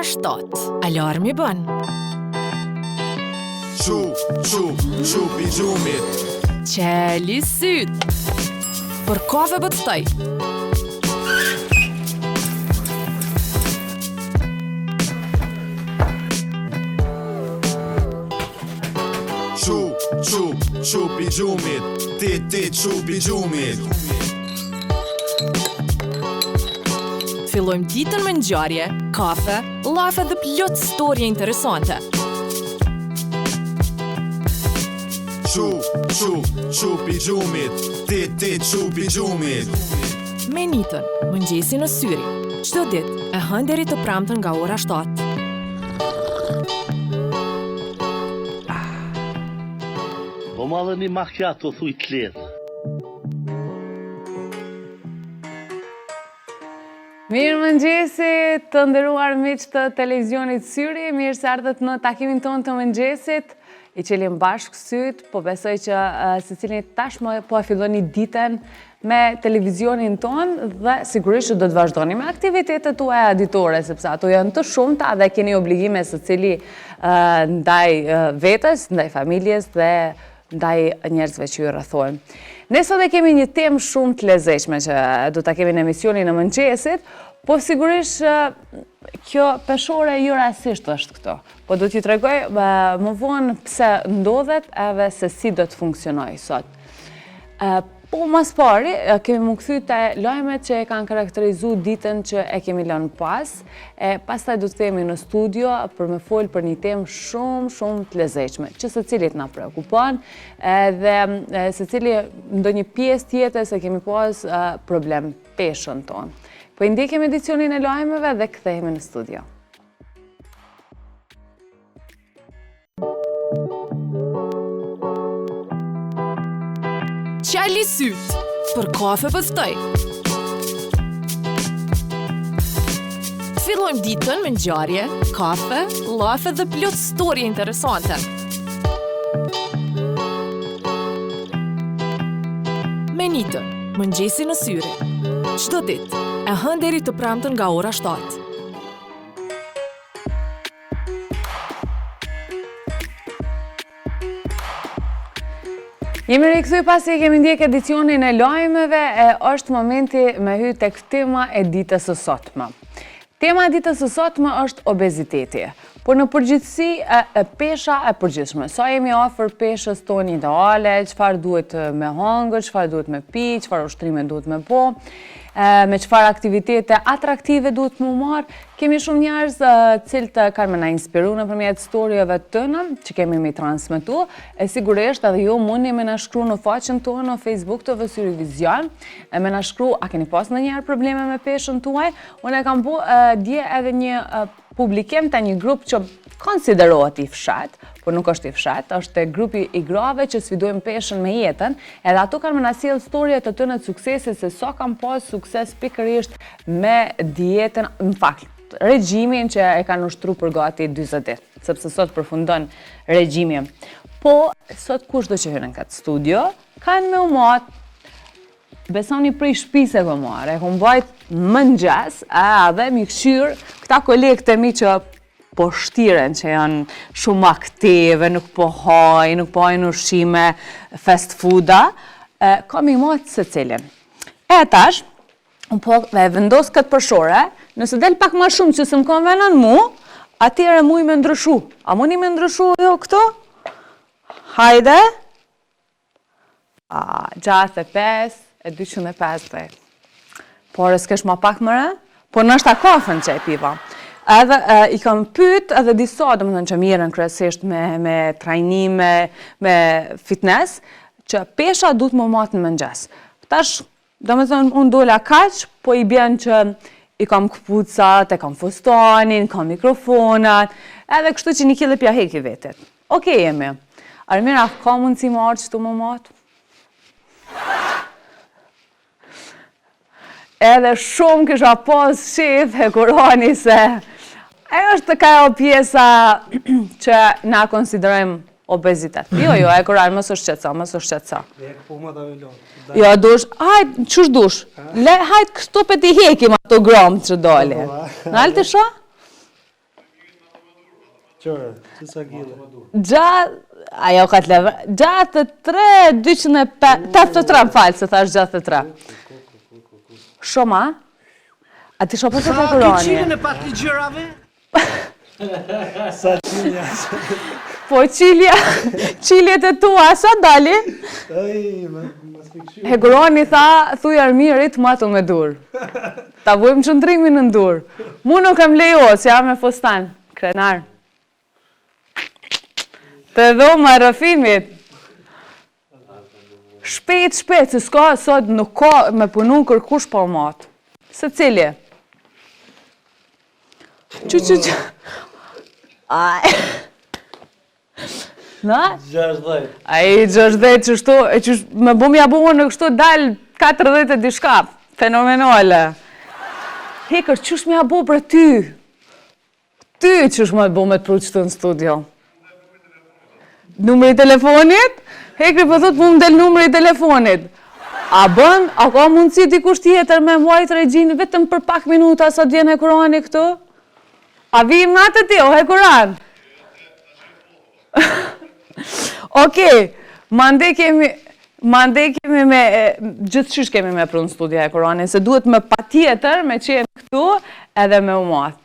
Ora 7. Alarmi bën. Çu, çu, çu pi gjumit. Çeli sytë. Për kafe po të ftoj. Çu, çu, çu pi gjumit. Ti, ti, çu pi gjumit. Fillojmë ditën me ngjarje, kafe, llafe dhe plot storje interesante. Çu, çu, çu pi gjumit. Ti, ti, çu pi gjumit. Me Nitën, mëngjesi në Syri. Çdo ditë, e hënë deri të premten nga ora 7. Po ma dhe një macchiato thuj të letë. Mirëmëngjesi të nderuar miq të televizionit Syri, mirë se ardhët në takimin tonë të mëngjesit, i çelim bashkë sytë, po besoj që secili tashmë po e filloni ditën me televizionin tonë dhe sigurisht që do të vazhdoni me aktivitetet tuaja ditore, sepse ato janë të shumta dhe keni obligime secili ndaj vetes, ndaj familjes dhe ndaj njerëzve që ju rrethojnë. Ne sot e kemi një temë shumë të lezetshme që do ta kemi në emisionin e mëngjesit, po sigurisht kjo peshore jo rastësisht është këtu. Po do t'ju tregoj më vonë pse ndodhet edhe se si do të funksionojë sot. Po ma s'pari, kemi m'u kthy te lajmet që e kanë karakterizu ditën që e kemi lënë pas, e pastaj do të kthehemi në studio për me folë për një temë shumë, shumë të lezetshme, që secilit na preokupon, edhe secili ndonjë pjesë të jetës e kemi pas problem peshën tonë. Po i ndjekim edicionin e lajmeve dhe kthehemi në studio. Çeli sytë, për kafe po të ftoj. Fillojmë ditën me ngjarje, kafe, llafe dhe plot storje interesante. Me Nitën, mëngjesi në Syri. Çdo ditë, e hënë deri të premten nga ora 7. Jemi rikthy pasi e kemi ndjek edicionin e lajmeve e është momenti me hy tek tema e ditës së sotme. Tema e ditës së sotme është obeziteti, por në përgjithësi e, e pesha e përgjithshme. Sa jemi afër peshës tonë ideale, çfarë duhet me hangër, çfarë duhet me pi, çfarë ushtrime duhet me bo, me çfarë aktivitete atraktive duhet m'u marrë, Kemi shumë njerëz të cilët kanë me na inspiru nëpërmjet storieve tona që kemi me transmetu, e sigurisht edhe ju mundni me na shkru në faqen tonë në Facebook TV Syri Vizion, e me na shkru a keni pas ndonjëherë probleme me peshën tuaj. Unë e kam bo dje edhe një publikim te një grup që konsiderohet i fshehtë, por nuk është i fshehtë, është te grupi i grave që sfidojnë peshën me jetën, edhe ato kanë me na sjellë storje të tyne të suksesit se sa kanë pas sukses pikërisht me dietën, në fakt, regjimin që e kanë ushtru për gati 40 ditë, sepse sot përfundon regjimi. Po, sot kushdo që hyn në këtë studio, kanë me u matë, besoni prej shpisë e kom marrë, e kom bajt mëngjes, edhe m'i kqyrë, këta kolegët e mi që po shtiren që janë shumë aktive, nuk po hajnë, nuk po hajnë ushqime fast fooda, kam m'i matë secilin. E tash, Unë po e vendos këtë peshore, nëse del pak ma shumë që s'më konvenon mu, atëherë muj me ndryshu. A muni me ndryshu jo këto? Hajde. A, 65 e 250. Por e s'kesh ma pak more? Po ndoshta kafen që e piva. Edhe e, i kam pyet edhe disa, domethënë që mirren kryesisht me, me trajnime, me fitness, që pesha duhet m'u matë në mëngjes. Tash, Domethënë, unë dola kaq, po i bjen që i kam këpucat, e kam fustanin, kam mikrofonat, edhe kështu që një kile pja heki vetit. Okej jemi. Armira, ka mundësi me ardhë qëtu me matë? Edhe shumë kisha pas qejf Hekurani se ajo është ka ajo pjesa që na konsiderojmë obezitet. Jo, jo, Hekuran, mos u shqetëso, mos u shqetëso. Jo, dush, hajt, qysh dush? Le, hajt, këto pe t'i hekim ato gramë që dole. Nal të shoh? Qërë, që sa gile? Gja, ajo ka të levë, 63, 205, 83, më falë, se thash 63. Shumë, a? A ti shoh për të Sa qilën e patligjërave? Sa qilja? Po qilja, qiljet e tua, sa dali? Ej, më sfikshyu. Hekurani tha, thuj Armirit, matu me dur. Ta vujmë qëndrimin në dur. Mu nuk e më lejo, se jam me fustan. Krenar. Te dhoma e rrëfimit. Shpejt, shpejt, se s'ka sot nuk ka me punu kërkush pa u matë. Secili. Qu, qu, qu. Aj. Na? 60. Ai, 60 qështu, e qysh, me bum ja bu në kështu dal 40 e diçka. Fenomenale. Hekër, qysh me ja bu për ty? Ty qysh me bo me të pru qëtu në studio? Numri i telefonit? Hekri po thot mu më del numri i telefonit. A bën, a ka mundësi dikush tjetër me mbajt regjinë vetëm për pak minuta sa të vjen Hekurani këtu? A vijmë na te ti, o Hekuran? Okej, mandej kemi, mandej kemi me, gjithqysh kemi me pru në studio Hekuranin, se duhet me patjetër me qenë këtu edhe me u matë.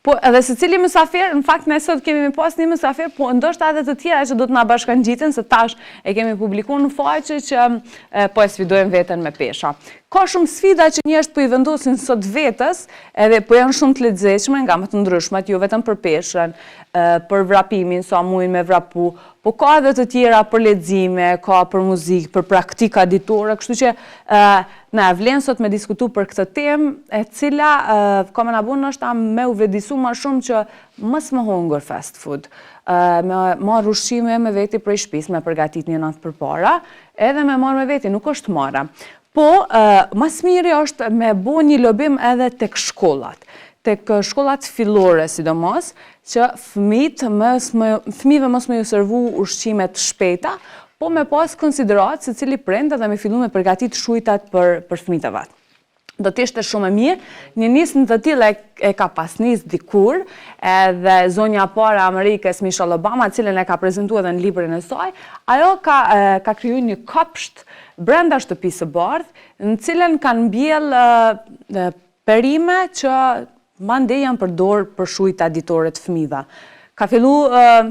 Po edhe secili mysafir, në fakt ne sot kemi me pas një mysafir, po ndoshta edhe të tjera që do të na bashkangjiten, se tash e kemi publiku në faqe që e, po e sfidojmë veten me pesha. Ka shumë sfida që njerëzit po i vendosin sot vetes, edhe po janë shumë të lezetshme nga më të ndryshmet, jo vetëm për peshën, për vrapimin, sa mujnë me vrapu, po ka edhe të tjera për lexime, ka për muzikë, për praktika ditore, kështu që na e vlen sot me diskutu për këtë temë, e cila ka me na bo ndoshta me u vetëdisu ma shumë që mos me hongër fast food, me marrë ushqime me veti prej shtëpisë, me përgatit një natë përpara, edhe me marrë me veti, nuk është marre. Po, ma s'miri është me bo një lobim edhe tek shkollat, tek shkollat fillore sidomos, që fëmijët mos me, fëmijëve mos me ju servu ushqime të shpejta, po me pas konsideratë secili prind edhe me fillu me përgatit shujtat për, për fëmijët e vet. Do të ishte shumë e mirë, një nismë të tillë e, e ka pas nis dikur, edhe zonja e parë e Amerikës, Michelle Obama, cilën e ka prezentu edhe në librin e saj, ajo ka, e, ka kriju një kopsht brenda shtëpisë së bardhë, në cilën kanë mbjellë perime që mandej janë përdorë për shujta ditore të fëmijëve. Ka fillu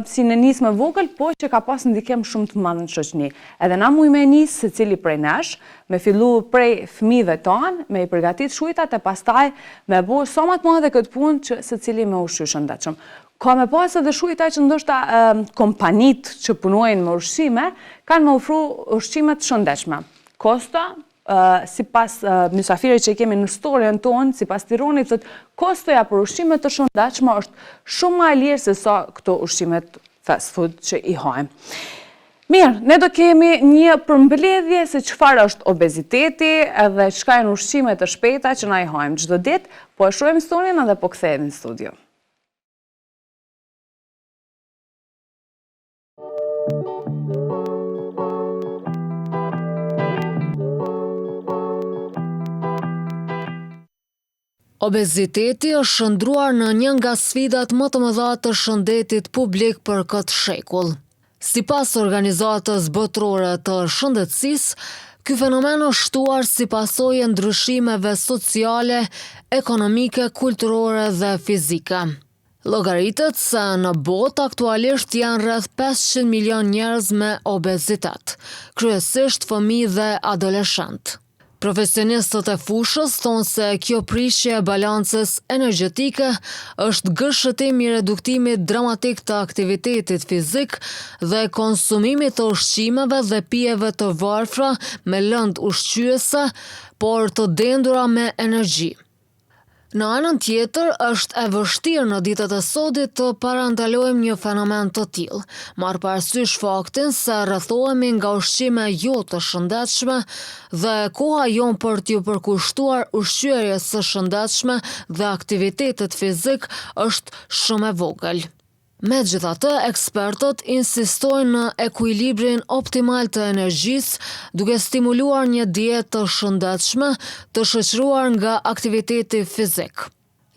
si një nismë e vogël, po që ka pas ndikim shumë të madh në shoqni. Edhe na mujmë me nis secili prej nesh, me fillu prej fëmijëve tanë, me i përgatit shujtat e pastaj me bo sa ma të madhe këtë punë që secili me ushqy shëndetshëm. Ka me pas edhe shujta që ndoshta kompanitë që punojnë me ushqime, kanë me ofru ushqime të shëndetshme. Kosto, sipas mysafirit që kemi në storjen tonë, sipas Tironit, thotë kostoja për ushqime të shëndetshme është shumë ma e lirë se sa këto ushqimet fast food që i hajmë. Mirë, ne do kemi një përmbledhje se çfarë është obeziteti edhe çka janë ushqimet të shpejta që na i hajmë çdo ditë, po e shohim storjen edhe po kthehemi në studio. Obeziteti është shndërruar në një nga sfidat më të mëdha të shëndetit publik për këtë shekull. Sipas Organizatës Botërore të Shëndetësisë, ky fenomen është shtuar si pasojë e ndryshimeve sociale, ekonomike, kulturore dhe fizike. Llogaritet se në botë aktualisht janë rreth 500 milionë njerëz me obezitet, kryesisht fëmijë dhe adoleshentë. Profesionistët e fushës thonë se kjo prishje e balancës energjetike është gërshetim i reduktimit dramatik të aktivitetit fizik dhe konsumimit të ushqimeve dhe pijeve të varfra me lëndë ushqyese, por të dendura me energji. Në anën tjetër, është e vështirë në ditët e sodit të parandalojmë një fenomen të tillë, marrë parasysh faktin se rrethohemi nga ushqime jo të shëndetshme dhe koha jonë për t'iu përkushtuar ushqyerjes së shëndetshme dhe aktivitetit fizik është shumë e vogël. Megjithatë, ekspertët insistojnë në ekuilibrin optimal të energjisë, duke stimuluar një dietë të shëndetshme, të shoqëruar nga aktiviteti fizik.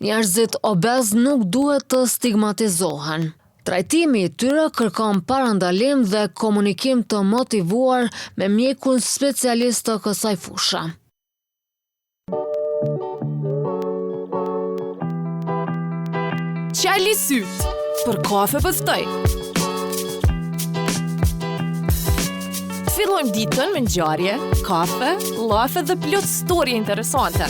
Njerëzit obezë nuk duhet të stigmatizohen. Trajtimi i tyre kërkon parandalim dhe komunikim të motivuar me mjekun specialist të kësaj fushe. Çeli sytë, për kafe po të ftoj. Fillojmë ditën me ngjarje, kafe, llafe dhe plot storie interesante.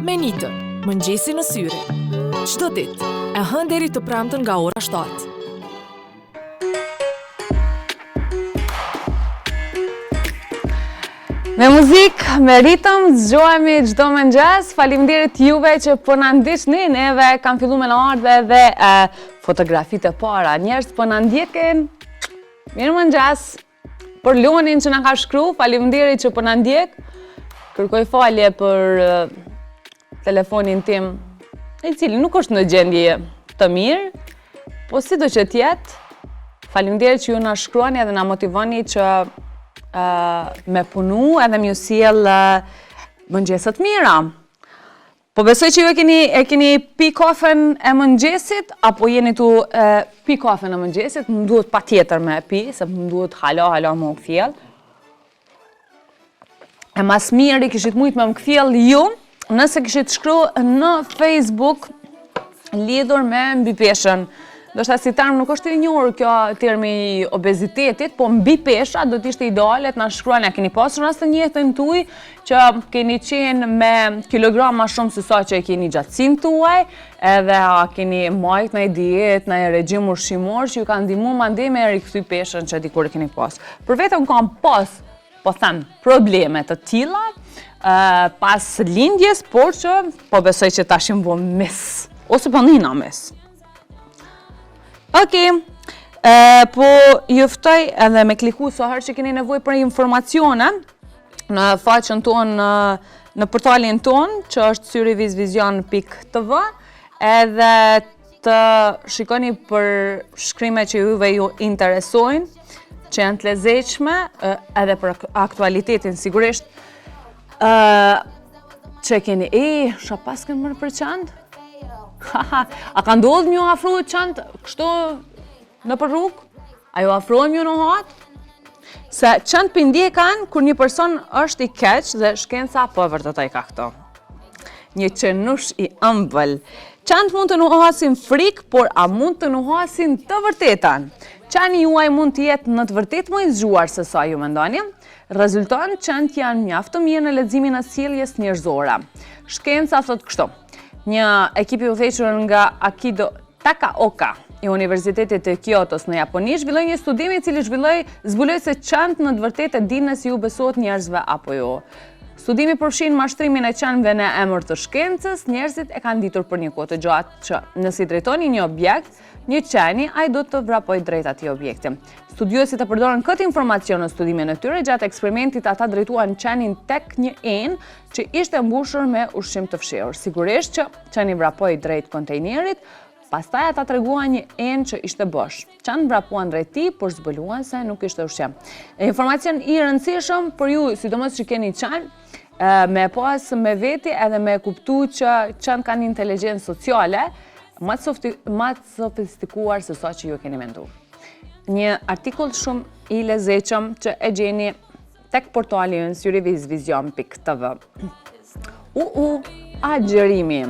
Me Nitën, mëngjesi në syri. Çdo ditë, e hënë deri të premten nga ora 7. Me muzikë, me ritëm, zgjohemi çdo mëngjes. Faleminderit juve që po na ndiqni, neve kanë fillu me na ardhe edhe e, fotografitë e para. Njerëz po na ndjekin. Mirëmëngjes. Për Lonin që na ka shkru, faleminderit që po na ndjek. Kërkoj falje për telefonin tim, i cili nuk është në gjendje të mirë, po sido që të jetë, faleminderit që ju na shkruani edhe na motivoni që uh, me punu edhe me ju sjell uh, mëngjese të mira. Po besoj që ju e keni, e keni pi kafen e mëngjesit, apo jeni tu e, pi kafen e mëngjesit, më duhet patjetër me e pi, se më duhet hala, hala me u kthjell. E ma s'miri kishit mujtë me më kthjell ju, nëse kishit shkru në Facebook lidhur me mbipeshën. Ndoshta si term nuk është i njohur kjo termi i obezitetit, po mbipesha do të ishte ideale të na shkruani a keni pasur rast në jetën tuaj që keni qenë me kilogram ma shumë se sa që e keni gjatësinë tuaj, edhe a keni majt naj dietë, naj regjim ushqimor që ju ka ndihmu mandej me rikthy peshën që dikur e keni pas. Për vete unë kam pas po them, probleme të tilla pas lindjes, por që po besoj që tash jam bo mis, ose po nina mis. Okej, po ju ftoj edhe me kliku sa herë që keni nevojë për informacione në faqen tonë në, në portalin tonë, që është syrivisvision.tv, edhe të shikoni për shkrime që juve ju interesojnë, që janë të lezetshme, edhe për aktualitetin sigurisht. Ë që keni, e, sha pasken më për qentë? A ka ndodhë me ju afru qentë kështu nëpër rrugë? A ju afrojmë ju nuhat? Se qentë po ndjekan kur një person është i keq dhe shkenca po e vërtetojka këto. Një qenush i ëmbël. Qentë mund të nuhasin frikë, por a mund të nuhasin të vërtetën? Qeni juaj mund të jetë në të vërtetë më i zgjuar se sa ju mendoni? Rezulton qentë janë mjaft të mirë në leximin e sjelljes njerëzore. Shkenca thotë kështu. Një ekip i udhëhequr nga Akido Takaoka i Universitetit të Kyotos në Japoni zhvilloi një studim i cili zhvilloi zbuloi se qentë në të vërtetë e dinë nëse ju besohet njerëzve apo jo. Studimi përfshin mashtrimin e qenve në emër të shkencës, njerëzit e kanë ditur për një kohë të gjatë që nëse i drejtoni një objekt, një qeni, ai do të vrapojë drejt atij objekti. Studiuesit e përdorën këtë informacion në studimin e tyre, gjatë eksperimentit ata drejtuan qenin tek një enë që ishte mbushur me ushqim të fshehur. Sigurisht që qeni vrapoi drejt kontejnerit, pastaj ata treguan një enë që ishte bosh. Qentë vrapuan drejt tij, por zbuluan se nuk ishte ushqim. Informacion i rëndësishëm për ju, sidomos që keni qen, me pas me veti edhe me kuptu që qentë kanë inteligjencë sociale, ma të sofistikuar se sa që ju keni mendu. Një artikull shumë i lezetshëm që e gjeni tek portali ynë syrivisvision.tv. U u agjërimi.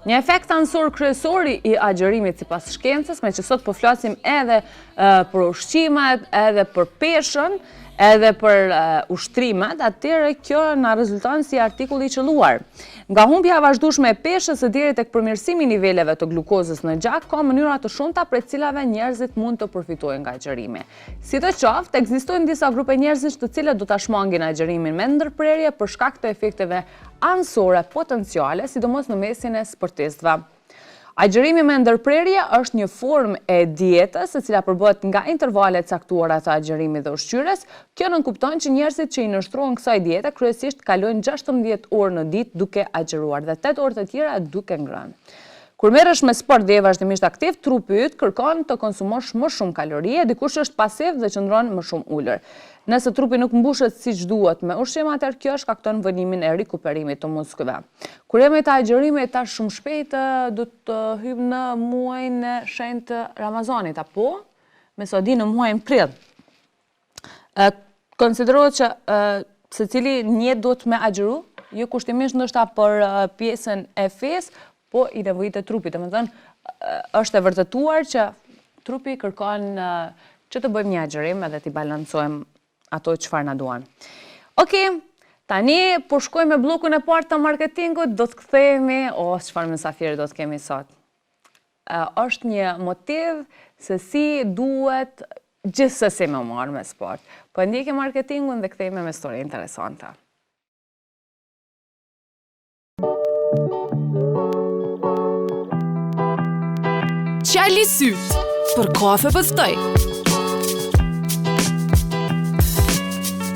Një efekt anësor kryesor i agjërimit sipas shkencës, meqë sot po flasim edhe për ushqimet, edhe për peshën, edhe për ushtrimet, atëherë kjo na rezulton si artikull i qëlluar. Nga humbja e vazhdueshme e peshës e deri tek përmirësimi i niveleve të glukozës në gjak, ka mënyra të shumta prej të cilave njerëzit mund të përfitojnë nga agjërimi. Sidoqoftë, ekzistojnë disa grupe njerëzish të cilët do ta shmangin agjërimin me ndërprerje për shkak të efekteve anësore potenciale, sidomos në mesin e sportistëve. Agjërimi me ndërprerje është një formë e dietës, e cila përbëhet nga intervale të caktuara të agjërimit dhe ushqyerjes. Kjo nënkupton që njerëzit që i nënshtrohen kësaj diete kryesisht kalojnë 16 orë në ditë duke agjëruar dhe 8 orë të tjera duke ngrënë. Kur merresh me sport dhe je vazhdimisht aktiv, trupi yt kërkon të konsumosh më shumë kalori e dikush është pasiv dhe qëndron më shumë ulur. Nëse trupi nuk mbushet siç duhet me ushqim, atëherë kjo shkakton vonimin e rikuperimit të muskujve. Kur jemi te agjërimi tash shumë shpejt do të hyjmë në muajin e shenjtë të Ramazanit, apo? Me sa di në muajin prill. Konsiderohet që secili një duhet me agjëru, jo kushtimisht ndoshta për pjesën e fesë, po i nevojitet trupit. Domethënë, është e vërtetuar që trupi kërkon që të bëjmë një agjërim edhe t'i balancojmë ato çfarë na duan. Okej, tani po shkojmë me bllokun e parë të marketingut, do të kthehemi, o, çfarë mysafirë do të kemi sot. Është një motiv se si duhet gjithsesi me u marrë me sport. Po e ndjekim marketingun dhe kthehemi me story interesante. Çeli sytë, për kafe po të ftoj.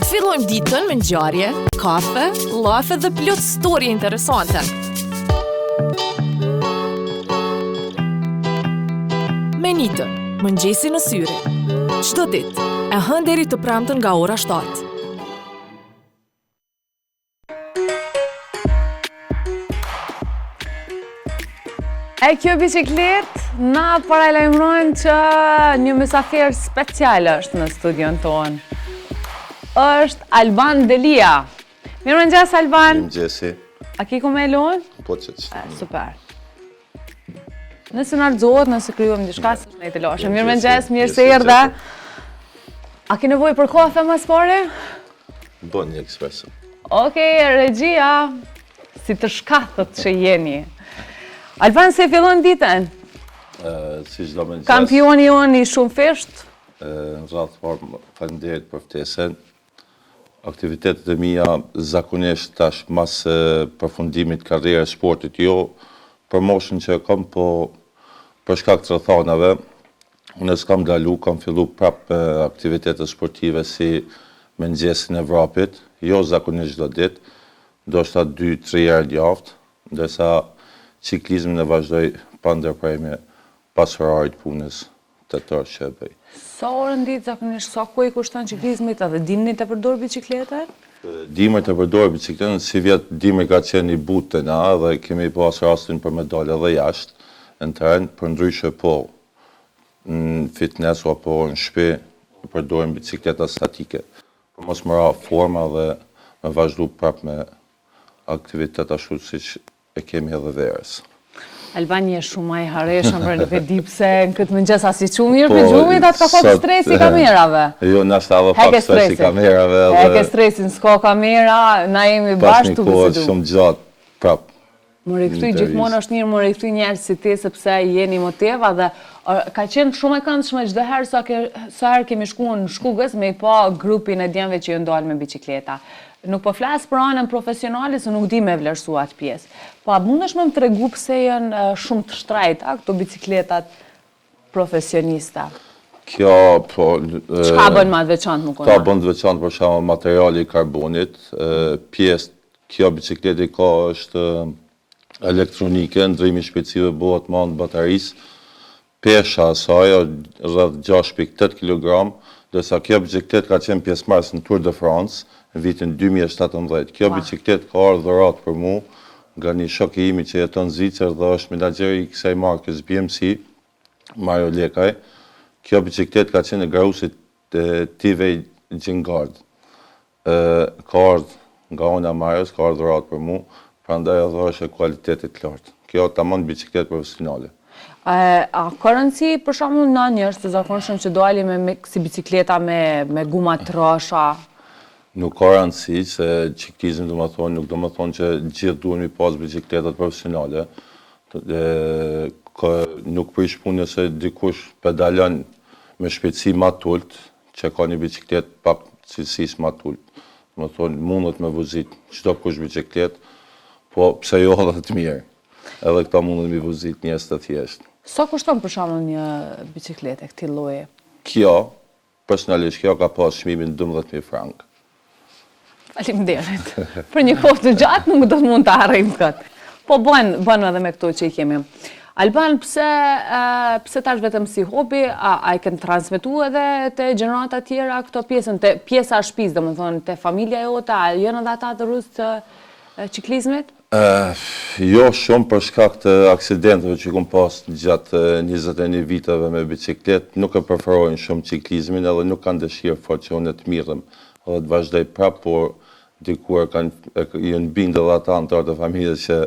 Fillojmë ditën me ngjarje, kafe, llafe dhe plot story interesante. Me Nitën, mëngjesi në syri. Çdo ditë, e hënë deri të premten nga ora 7. E kjo biçikletë na paralajmëron që një mysafir special është në studion tonë. Është Alban Delia. Mirëmëngjes, Alban. Mirëmëngjesi. A ki ku me e lonë? Po që që. Super. Nëse na rrëzohet, nëse krijojmë diçka, s'është ndonjë telashe. Mirëmëngjes, mirë se erdhe. A ki nevojë për kafe ma s'pari? Bon një espresso. Okej, regjia, si të shkathët që jeni. Alban, si e fillon ditën? Si çdo mëngjes. Kampioni jonë i shumëfishtë? Në radhë të parë, faleminderit për ftesën. Aktivitetet e mia zakonisht tash mas përfundimit të karrierës sportit jo për moshën që e kam po për shkak të rrethanave unë s'kam ndalu kam fillu prap me aktivitete sportive si mëngjesin e vrapit jo zakonisht çdo ditë ndoshta dy tri herë në javë ndërsa çiklizmin e vazhdoj pa ndërprerje pas orarit të punës tetë orë që e bëj. Sa orë në ditë zakonisht, sa kohë i kushton çiklizmit edhe dimnit e përdor biçikletën? Dimrit e përdor biçikletën, sivjet dimri ka qenë i butë te na dhe kemi pas rastin për me dalë edhe jashtë në terren, përndryshe po në fitness apo në shpi përdorim bicikleta statike, për mos me ra forma dhe me vazhdu prapë me aktivitet ashtu siç e kemi edhe verës. Alban je shumë ma i hareshëm për nuk e di pse në këtë mëngjes a s'je çu mirë prej gjumit a të ka kap stresi i kamerave. Jo, nashta edhe pak stresi i kamerave edhe. Heke stresin, s'ka kamera, na jemi bashkë tu bisedu. Pas një kohë shumë gjatë prap. Me rikthy gjithmonë është mirë me rikthy njerëz si ti sepse jeni motiv dhe ka qenë shumë e këndshme çdo herë sa ke sa herë kemi shku në Shkugës me i pa grupin e djemve që janë dalë me biçikleta. Nuk po flas për anën profesionale se nuk di me vlerësu atë pjesë. Po a mundesh me më tregu pse janë shumë të shtrajta këto bicikletat profesionista? Kjo, po... Çka bën ma të veçantë më kona? Ta bën të veçantë për shembull materiali i karbonit, pjesë kjo bicikletë i ka është elektronike, ndrrimi i shpejtësive bëhet me anë të batarisë, Pesha e saj është rreth 6.8 kilogram, ndërsa kjo biçikletë ka qenë pjesëmarrës në Tour de France në vitin 2017. Kjo biçikletë ka ardhur dhuratë për mu nga një shok i imi që jeton në Zvicër dhe është menaxheri i kësaj markës BMC, Mario Lekaj. Kjo biçikletë ka qenë e garuesit Tejay Gingard. Ka ardhë nga ana e Marios, ka ardhë dhuratë për mu, prandaj edhe është e kualitetit të lartë. Kjo tamam biçikletë profesionale. A ka rëndësi për shembull na njerëz të zakonshëm që dalim me, me si bicikleta me me guma të trasha? Nuk ka rëndësi se çiklizmi domethonë nuk domethonë që gjithë duhen mi pas bicikletat profesionale. Ka, nuk prish punë nëse dikush pedalon me shpejtësi ma të ulët, që ka një biçikletë pak cilësisë ma të ulët. Domethonë mundet me vozit çdokush biçikletë, po pse jo edhe të mirë. Edhe këta mundet mi vozit njerëz të thjeshtë. Sa kushton për shembull një biçikletë e këtij lloji? Kjo, personalisht kjo ka pas çmimin 12.000 frank. Faleminderit. Për një kohë të gjatë nuk do të mund ta arrijmë këtë. Po bën, bën edhe me këto që i kemi. Alban, pse, pse tash vetëm si hobi, a, a e kanë transmetu edhe te gjenerata tjera këto pjesën, te pjesa e shpisë, domethënë, te familja jote, a janë edhe ata adhurues të çiklizmit? Jo shumë për shkak të aksidenteve që kom pas gjatë 21 viteve me bicikletë, nuk e preferojnë shumë çiklizmin edhe nuk kanë dëshirë fort që unë të mirrem edhe të vazhdoj prapë, por dikur kanë janë bindë edhe ata anëtarët e familjes që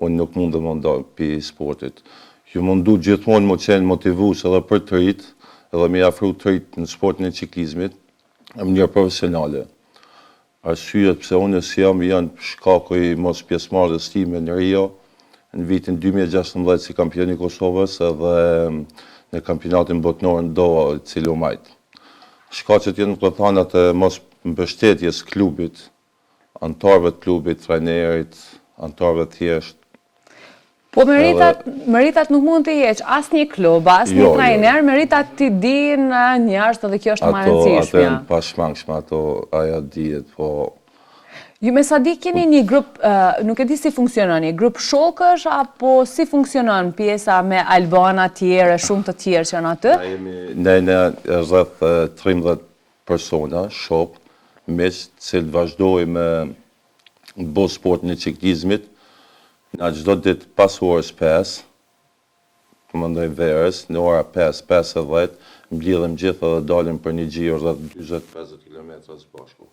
unë nuk mundem me u nda pi sportit. Jom mundu gjithmonë me qenë motivues edhe për të rijtë, edhe me i afru të rijtë në sportin e çiklizmit në mënyrë profesionale. Arsyet pse unë s'jam janë shkaku i mospjesëmarrjes time në Rio në vitin 2016 si kampion i Kosovës edhe në kampionatin botëror në Doha, i cili u majt. Shkaqet janë rrethanat e mos mbështetjes klubit, anëtarëve të klubit, trajnerit, anëtarëve thjesht. Po meritat, meritat nuk mund t'i heq asnjë klub, asnjë jo, jo. trajner, meritat t'i din njerëzit edhe kjo është më e rëndësishmja. Ato janë pashmangshme, ato ajo dihet, po Ju me sa di keni një grup, nuk e di si funksionon, një grup shokësh apo si funksionon pjesa me Albana tjerë e shumë të tjerë që janë aty? Ne jemi ne ne rreth 13 persona, shokë, miq, të cilët vazhdojmë me bo sportin e çiklizmit, na çdo ditë pas orës 5, po mendoj verës, në ora 5, 5 e 10, mblidhem gjithë edhe dalim për një xhiro rreth 40-50 km së bashku.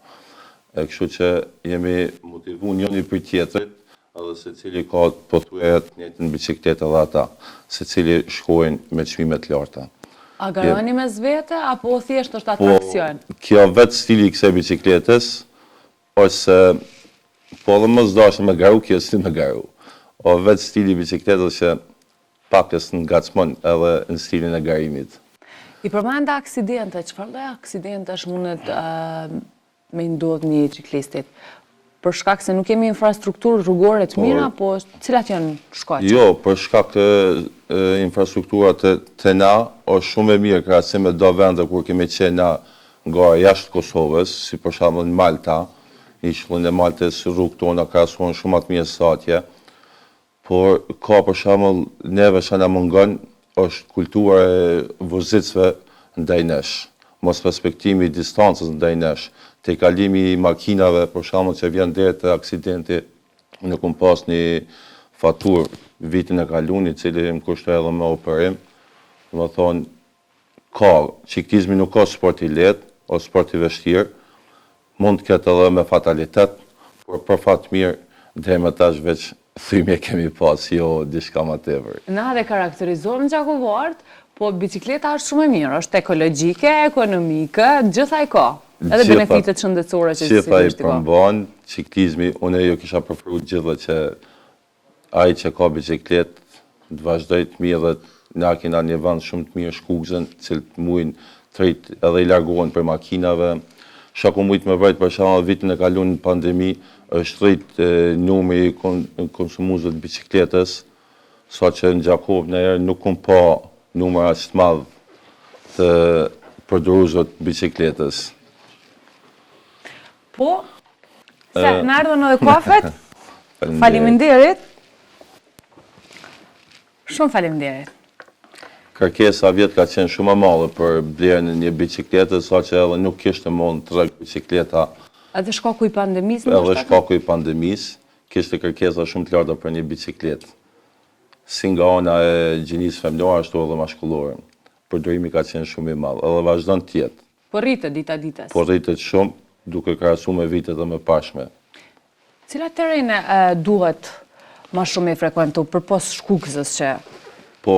E kështu që jemi motivu njëni për tjetrit, edhe secili ka pothuaj të njëjtën bicikletë edhe ata, secili shkojnë me çmime të larta. A garoni mes vete, apo thjesht është Po, atraksion? kjo vetë stili i kësaj bicikletës, ose po edhe mos dashë me garu, kjo si me garu. O vetë stili i bicikletës që pakës ngacmon edhe në stilin e garimit. I përmenda aksidente, çfarë lloj aksidentesh mundet me i ndodh një çiklistit? Për shkak se nuk kemi infrastrukturë rrugore të mirë, apo cilat janë shkaqet? Jo, për shkak të infrastruktura të, të na, është shumë e mirë krahasim me do vende kur kemi qenë na nga jashtë Kosovës, si për shembull në Malta, në ishullin e Maltës rrugët tona krahasohen shumë më të mirë se atje. Por ka për shembull neve që na mungon është kultura e vozitësve ndaj nesh, mos respektimi i distancës ndaj nesh, tejkalimi i makinave për shembull që vjen deri te aksidenti, unë kom pas një faturë vitin e kalun i cili më kushtoi edhe me operim, domethonë ka, çiklizmi nuk ka sport i lehtë, o sport i vështirë, mund të ketë edhe me fatalitet, por për fat mirë, deri më tash veç thymje kemi pas, jo diçka më tepër. Na dhe karakterizohem gjakovart, po bicikleta është shumë e mirë, është ekologjike, ekonomike, gjitha i ka. Edhe benefitet shëndetësore që sigurisht i ka. Gjitha i përmban, çiklizmi, unë ju kisha preferu gjithëve që Ai që ka biçikletë të vazhdojë të mirret, na kena një vend shumë të mirë Shkukzën, të cilët mujnë të rijtë edhe i largohen prej makinave. Çka kom mujt me vrejt për shembull vitin e kalun në pandemi është rrit numri i konsumuesve të biçikletës, saqë në Gjakovë najherë nuk kom pa numër aq të madh të përdoruesve të biçikletës. Po, se na erdhën edhe kafet. Faleminderit. Shumë faleminderit. Kërkesa vjet ka qenë shumë e madhe për blerjen e një biciklete, saqë edhe nuk kishte më në treg bicikleta. Edhe shkaku i pandemisë? Edhe shkaku i pandemisë, kishte kërkesa shumë të larta për një bicikletë. Si nga ana e gjinisë femnore, ashtu edhe mashkullore. Përdorimi ka qenë shumë i madh, edhe vazhdon të jetë. Po rritet dita ditës. Po rritet shumë, duke krahasu me vitet e mëparshme. Cilat terrene duhet ma shumë me frekuentu, përpos Shkukzës që... Po,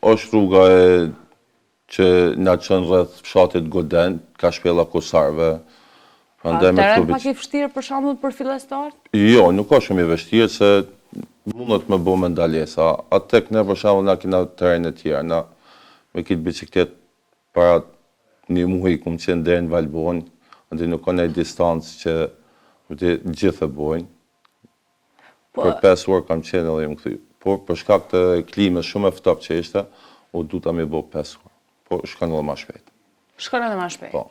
është rruga e që na çon rreth fshatit Goden, ka shpella Kusarve. A është terren pak i vështirë për shembull për fillestarët? Jo, nuk është shumë i vështirë se mundet me bo me ndalesa. A tek ne për shembull na kena terrene tjera, na me kitë bicikletë Para një muaji kum qenë deri në Valbonë, andaj nuk ka ndonjë distancë që vërtet gjithë e bojnë. Po, për 5 orë kam qenë edhe jam kthy. Por për shkak të klimës shumë e ftohtë që ishte, u duta me bo 5 orë. Po shkon edhe ma shpejt. Shkon edhe ma shpejt. Po.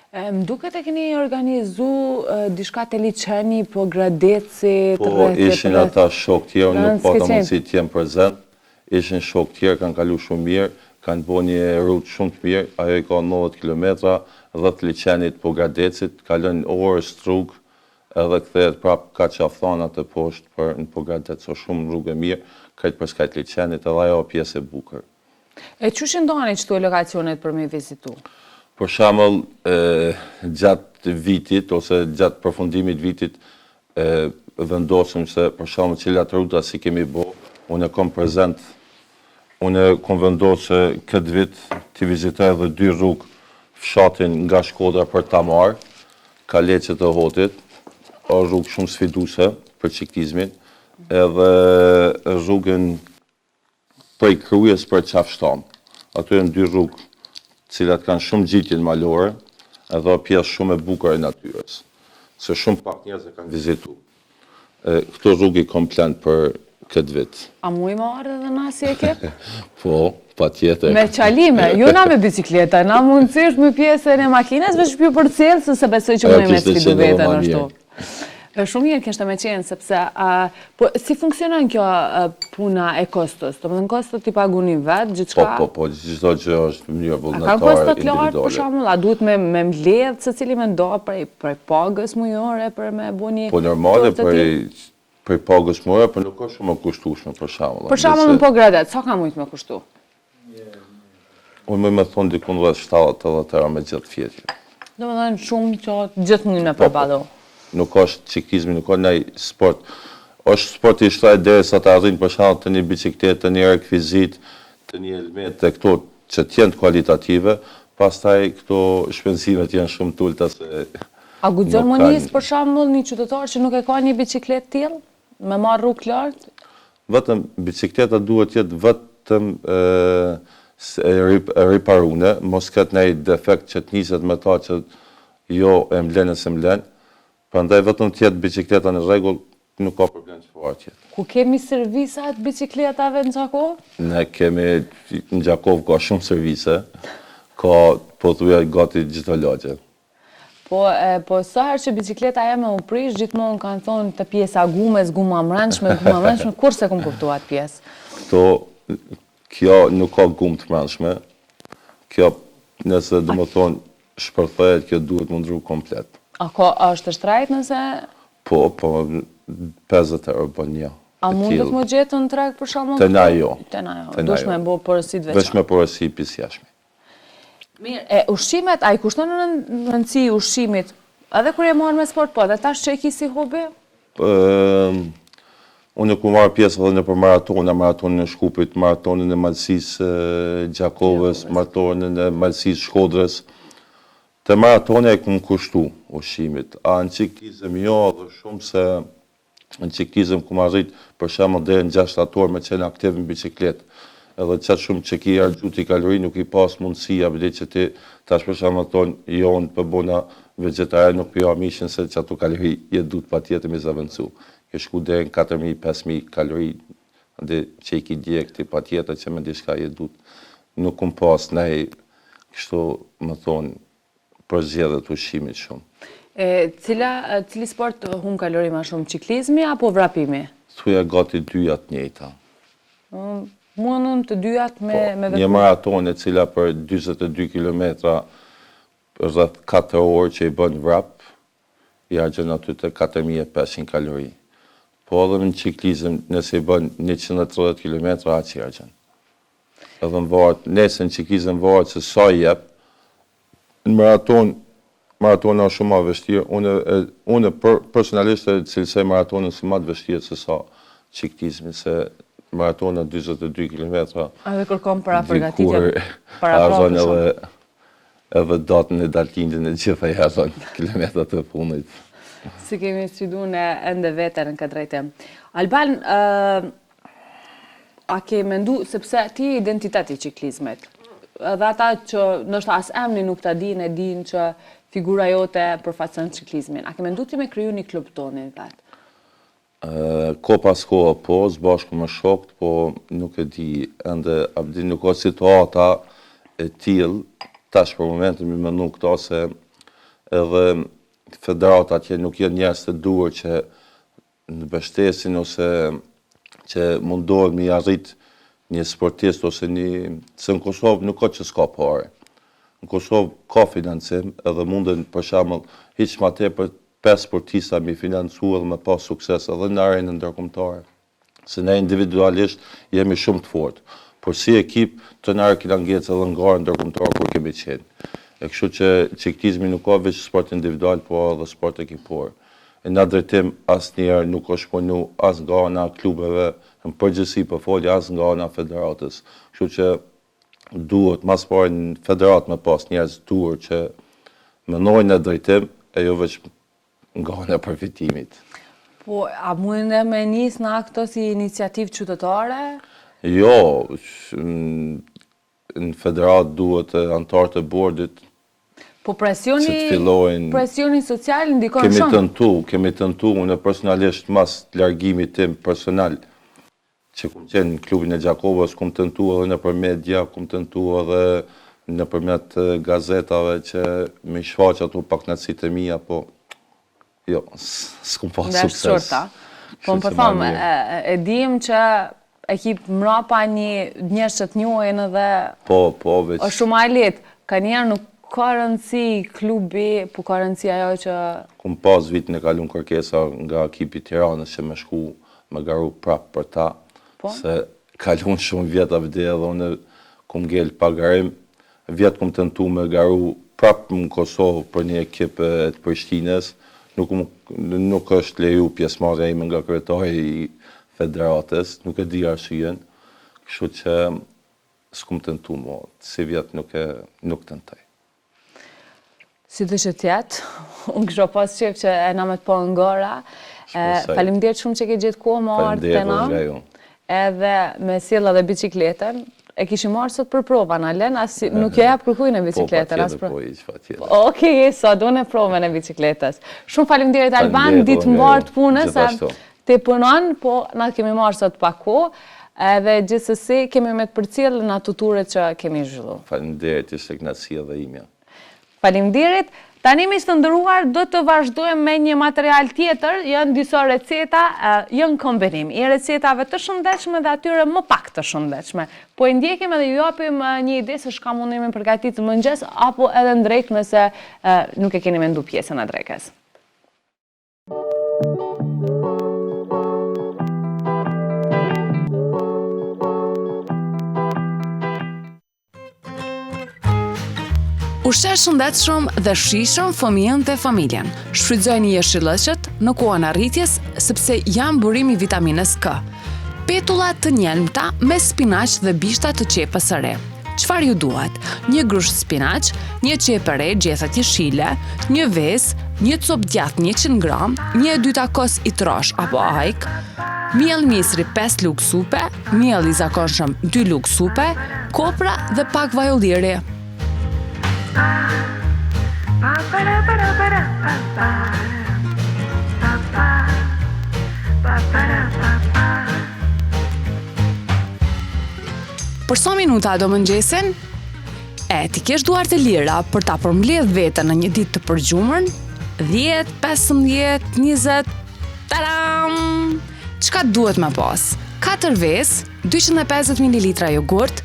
Më duket e keni organizu diçka te liqeni, po Gradeci, Po, ishin ata shokë tjerë, nuk pata mundësi të jem prezent. Ishin shokë tjerë, kanë kalu shumë mirë, kanë bo një rutë shumë të mirë, ajo i ka 90 kilometra, rreth liqenit Pogradecit, kalon Orë, Strugë, edhe kthehet prapë ka Qafë-Thanë atë poshtë për në Pogradec, o shumë rrugë e mirë, krejt përskaj të liqenit, edhe ajo pjesë e bukur. E qysh i ndani qëto lokacionet për me vizitu? Për shembull, gjatë vitit ose gjatë përfundimit vitit vendosim se për shembull cilat ruta s'i kemi bo, unë e kom prezent, unë e kom vendos se këtë vit t'i vizitoj edhe dy rrugë fshatin nga Shkodra për Tamarë, Kaleqet e Hotit, është rrugë shumë sfiduse për çiklizmin, edhe rrugën prej Krujës për Qafë Shtamë. Ato janë dy rrugë, të cilat kanë shumë ngjitje malore, edhe o pjesë shumë e bukur e natyrës, se shumë pak njerëz e kanë vizitu. E, këto rrugë i kom plan për këtë vit. A muj me ardhë edhe na si ekip? Po, patjetër. Me çalime, jo na me bicikleta, na mundësisht me pjesën e makinës, veç p'ju përcjell, se se besoj që muj me sfidu veten ashtu. Shumë mirë kishte me qenë, sepse, po, si funksionon kjo puna e kostos? Domethënë kostot i paguni vetë, gjithçka? Po, po, po, çdo gjë është në mënyrë vullnetare, individuale. A ka kosto të lartë, për shembull, a duhet me, me mbledh, secili me nda prej, prej pagës mujore, për me bo një... Po, normale, prej, prej pagës mujore, po nuk është shumë e kushtueshme, për shembull. Për shembull, në Pogradec, sa ka mujtë me kushtu? Unë muj me thonë dikun rreth 70-80 euro me gjithë fjetje. Domethënë shumë që gjithë mujnë me po, po. përballu. Nuk është çiklizmi, nuk është naj sport. është sport i shtrejtë deri sa të arrin për shembull të një bicikletë, të një rekvizit, të një helmet, të këto që të jenë kualitative, pastaj këto shpenzimet janë shumë të ulta se A guxon me nis për shembull një qytetar që nuk e ka një bicikletë tillë, me marrë rrugë lartë? Vetëm bicikleta duhet të jetë vetëm e riparune, mos ketë ndonjë defekt që të niset me ta që jo e mlen e s'e mlen. Prandaj vetëm të jetë bicikleta në rregull, nuk ka problem çfarë të jetë. Ku kemi servisa të bicikletave në Gjakovë? Ne kemi, në Gjakovë ka shumë servise, ka pothuaj gati çdo lagje. Po, e, po sa herë që bicikleta jeme u prish, gjithmonë kanë thonë te pjesa gumes, guma mbrendshme, guma mbrendshme, kurrë s'e kom kuptu atë pjesë. Këto, kjo nuk ka gumë të mbrendshme, kjo nëse domethonë shpërthehet, kjo duhet me ndrru komplet. A ka, a është e shtrejtë nëse... Po, po, 50 euro bën një. A mundet me gjetë në treg për shembull? Te na jo. Te na jo. Duhesh me bo porosi të veçantë. Veç me porosi pis jashtme. Mirë, e ushqimet, a i kushton rëndësi ushqimit, edhe kur je marrë me sport, po edhe tash që e ki si hobi? Unë kur marr pjesë edhe nëpër maratona, maratonën e Shkupit, maratonën e Malësisë Gjakovës, maratonën e Malësisë Shkodrës, te maratona e kum kushtu ushqimit, a në çiklizëm jo edhe shumë se Në çiklizëm kum arrit për shembull deri në 6 shtator me qenë aktiv në bicikletë. Edhe qaq shumë që ki harxhu ti kalori nuk i pas mundësia bile që ti tash për shembull thonë jo unë po bona vegjetarian nuk po ha mishin se qato kalori je duhet patjetër me zavendësu. Ke shku deri në 4000 5000 kalori dhe që i ki djeg ti patjetër që me diçka je duhet. Nuk kum pas nej kështu me thonë përzgjedhje të ushqimit shumë. E, cila, cili sport humb kalori ma shumë, çiklizmi apo vrapimi? Thuja gati dyja të njëjta. Mm, Mundën të dyjat me, po, me Një maratonë e cila për 42 km rreth 4 orë që i bën vrap, i harxhon aty te 4500 kalori. Po edhe në çiklizëm, nëse i bën 130 km, aq i harxhon. Edhe në varet, nëse në çiklizëm varet se sa i jep, në maraton, maratona është shumë ma vështirë, unë, unë për, personalisht e cilësoj maratonën si ma të vështirë se sa çiklizmi, se maratona 42 km, Edhe kërkon para përgatitje, para harxhon edhe, edhe datën e datëlindjen e gjitha i harxhon kilometrat e fundit. S'i kemi sfidu ne ende veten në këtë drejtim. Alban, A ke mendu, sepse ti je identitet i çiklizmit, edhe ata që ndoshta as emnin nuk ta dinë, e dinë që figura jote përfaqëson çiklizmin. A ke mendu ti me kriju një klub tonin vetë? Kohë pas kohe po, së bashku me shokët, po nuk e di ende, a di nuk ka situata e tillë, tash për momentin me mendu këto se edhe federata atje nuk janë njerëz të duhur që mbështesin ose që mundohen me i arrit Një sportist ose një, se në Kosovë nuk ka që s'ka pare. Në Kosovë ka financim edhe munden për shembull hiç ma tepër 5 sportista mi financu edhe me pas sukses edhe në arenën ndërkombëtare. Se ne individualisht jemi shumë të fortë, por si ekip të kena ngecë edhe në garën ndërkombëtare kur kemi qenë. E kështu që çiklizmi nuk ka veç sport individual, po edhe sport ekipor. E në drejtim asnjëherë nuk është punu as nga ana e klubeve, në përgjithësi po foli as nga ana e federatës. Kështu që duhet mas pari në federatë me pas njerëz duhur që menojnë në drejtim e jo veç nga ana e përfitimit. Po, a mundë me nis na këto si iniciativë qytetare? Jo, në federatë duhet anëtarët e bordit Po presioni, që të fillojnë presioni social ndikon kemi shumë. Tentu, kemi tentu, unë personalisht mas largimit tim personal, që kum qenë në klubin e Gjakovës, kum tentu edhe nëpër media, kum tentu edhe nëpërmjet gazetave që me shfaq ato pakënaqësitë e mia, po jo, s'kum pas sukses. Po më po thom, e dim që ekip mrapa një njerëz që të njohin edhe Po, po, veç. Është shumë ma e lehtë. Kanjëherë nuk ka rëndësi klubi, po ka rëndësi ajo që Kum pas vitin e kalun kërkesa nga ekipi i Tiranës që me shku me garu prap për ta, po? se kalun shumë vjet avde edhe unë kum ngel pa garim. Vjet kum tentu me garu prap në Kosovë për një ekip të Prishtinës, nuk nuk është leju pjesëmarrja ime nga kryetari i federatës, nuk e di arsyen, kështu që s'kum tentu mo, sivjet nuk e nuk tentoj. Sido që t'jetë, unë kisha pas qef që e na me të pa në gara. Faleminderit shumë që ke gjetë kohë me ardhë te na. Edhe me sjell edhe bicikletën. E kishim marrë sot për prova, na len, as nuk ja jap kërkujt në po, bicikletën. Po, patjetër, po, iq, patjetër. Okej, sot unë e provën e bicikletës. Shumë faleminderit Alban, ditë mbarë të punës, se ti punon, po na kemi marrë sot pak kohë, edhe gjithsesi kemi me të përcjellë në ato turet që kemi zhvillu. Faleminderit, ishte kënaqësi edhe imja. Faleminderit. Tani miq të nderuar do të vazhdojmë me një material tjetër, janë disa receta, janë kombinim i recetave të shëndetshme dhe atyre më pak të shëndetshme. Po e ndjekim edhe ju japim një ide se çka mundemi me përgatitë në mëngjes apo edhe në drekë nëse nuk e keni mendu pjesën e drekës. Ushqe shëndetshëm dhe shijshëm fëmijën dhe familjen. Shfrytëzojini jeshillëqet në kohën e rritjes sepse janë burim i vitaminës K. Petulla të njelmta me spinaq dhe bishta të qepës së re. Çfarë ju duhet? Një grusht spinaq, një qepë e re, gjethet jeshile, një vezë, një copë djathë 100 gram, një e dyta kos i trashë apo ajkë, miell misri 5 lugë supe, Miell i zakonshëm 2 lugë supe, kopra dhe pak vaj ulliri. Për sa minuta do mëngjesin? E, t'i kesh duart e lira për ta përmbledh veten në një ditë të përgjumur? 10, 15, 20, taram! Çka duhet me pas? 4 vezë, 250 ml jogurt,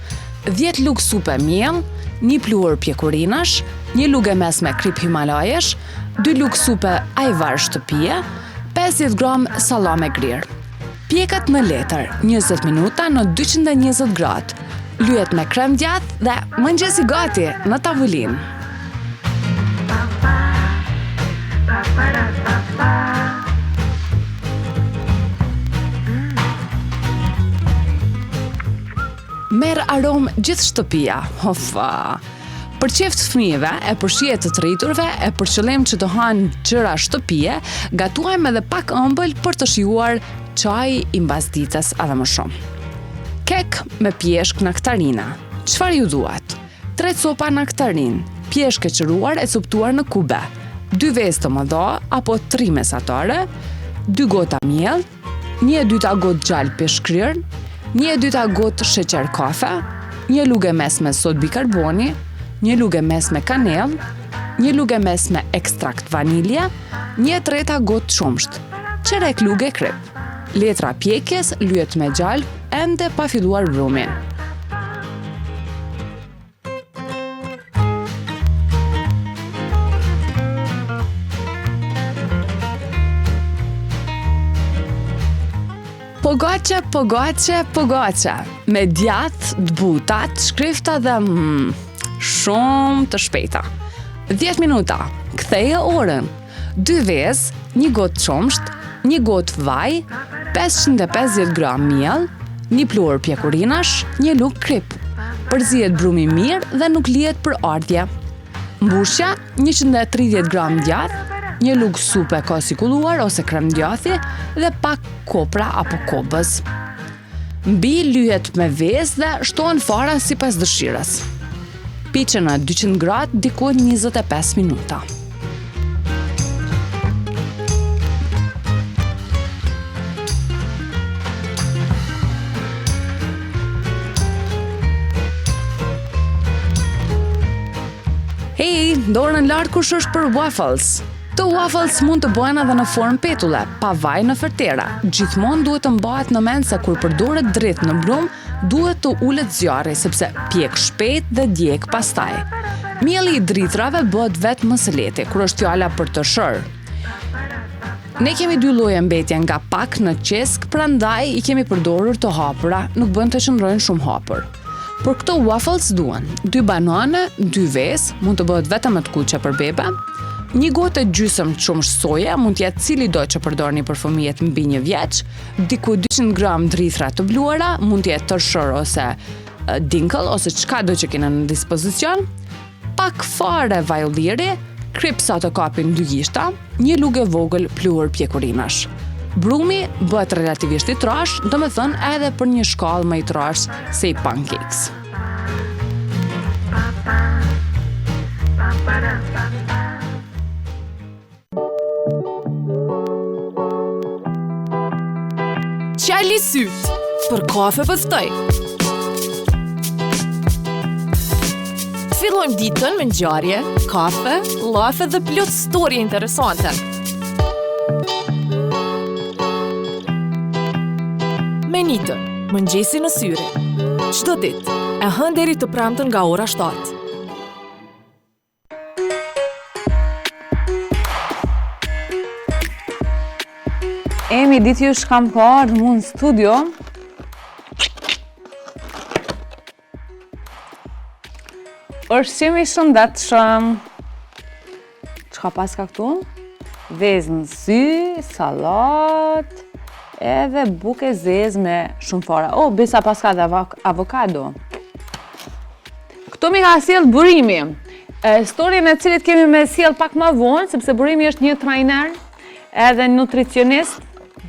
10 lugë supe miell, një pluhur pjekurinash, një lugë e mesme kripë himalajesh, 2 lugë supe ajvar shtëpie, 50 gram sallam e grirë. Pjeket në letër, 20 minuta në 220 gradë. Lyhet me krem djathë dhe mëngjesi gati në tavolinë. Merr aromë gjithë shtëpia. Ofa. Për qejf të fëmijëve e për shije të të rriturve e për qëllim që të hanë gjëra shtëpie, gatuajmë edhe pak ëmbël për të shijuar çaji i mbasdites edhe më shumë. Kek me pjeshkë naktarina. Çfarë ju duhet? 3 copa naktarinë, pjeshkë e qëruar e copëtuar në kube, 2 vezë të mëdha apo 3 mesatare, 2 gota miell, 1/2 gotë gjalpë i shkrirë, 1/2 gotë sheqer kafe, një lugë e mesme sodë bikarboni, një lugë e mesme kanellë, një lugë e mesme ekstrakt vanilje, 1/3 gotë qumësht, çerek luge kripë. Letra pjekjes lyhet me gjalpë. ende pa filluar brumin. Pogaçe, pogaçe, pogaçe, me djathë, të buta, të shkrifta dhe mm, shumë të shpejta. 10 minuta, ktheje orën. Dy vezë, një gotë qumësht, një gotë vaj, 550 gram miell, një pluhur pjekurinash, një lugë kripë. Përzihet brumi mirë dhe nuk lihet për ardhje. Mbushja, 130 gram djathë, një lugë supe kos i kulluar ose krem djathi dhe pak kopra apo kobëz. Mbi lyhet me vezë dhe shtohen fara sipas dëshirës. Piqen në 200 gradë diku 25 minuta. Hej, dorën lart kush është për waffles? Këto waffles mund të bëhen edhe në formë petulle, pa vaj në fërtera. Gjithmonë duhet të mbahet në mend se kur përdoret drith në brumë, duhet të ulet zjarri sepse pjek shpejt dhe djeg pastaj. Mielli i drithrave bëhet vetë më së lehti kur është fjala për tërshërë. Ne kemi dy lloje mbetje nga pak në qeskë, prandaj i kemi përdorur të hapura, nuk bën të qëndrojnë shumë hapur. Për këto waffles duhen dy banane, dy vezë, mund të bëhet vetëm me të kuqe për bebe, një gotë e gjysëm qumësht soje, mund të jetë cilido që përdorni për fëmijët mbi një vjeç, diku 200 gram drithra të bluara, mund të jetë tërshërë ose dinkëll ose çkado që keni në dispozicion, Pak fare vaj ulliri, kripë sa të kapin dy gishta, një lugë e vogël pluhur pjekurinash. Brumi bëhet relativisht i trashë, domethënë edhe për një shkallë më i trashë se i pancakes. Çeli sytë, për kafe po të ftoj. Fillojmë ditën me ngjarje, kafe, llafe dhe plot storie interesante. Me Nitën, mëngjesi në Syri. Çdo ditë, e hënë deri të premten nga ora 7. Emi, ditë ju shkam ka ardhë mu në studio. Ushqim i shëndetshëm. Çka paska këtu? Vezë në sy, sallatë, edhe bukë e zezë me shumë fara. Oh, besa paska dhe avokado. Këto m'i ka sjellë Burimi. Storien e cilit kemi me sjellë pak ma vonë, sepse Burimi është një trajner edhe nutricionist,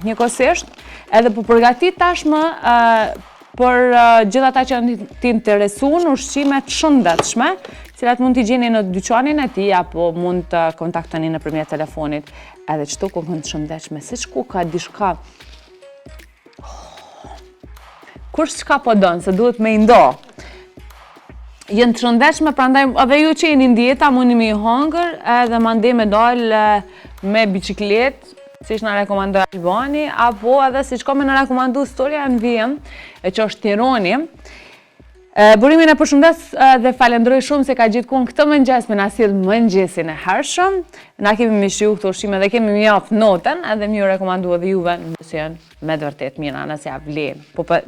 njëkohësisht, edhe po përgatit tashmë për gjithë ata që janë të interesun në ushqime të shëndetshme, cilat mund t'i gjeni në dyqanin e tij, apo mund të kontaktoni nëpërmjet telefonit, edhe qëto kokan të shëndetshme, seç koka diçka Kush çka po don, se duhet me i ndo. Janë të shëndetshme, prandaj edhe ju që jeni në dieta, mundni me i hangër, edhe mandej me dalë me biçikletë, siç na rekomandoi Albani, apo edhe siç ka me na rekomandu storja në vijim, e që është Tironi. Burimin e përshëndes dhe falenderoj shumë se ka gjetë kohën këtë mëngjes me na sjell mëngjesin e hershëm. Na kemi me shiju këto ushqime dhe kemi me jap notën edhe me ju rekomandu edhe juve nëse janë me të vërtetë mira, nëse ja vlen. Po po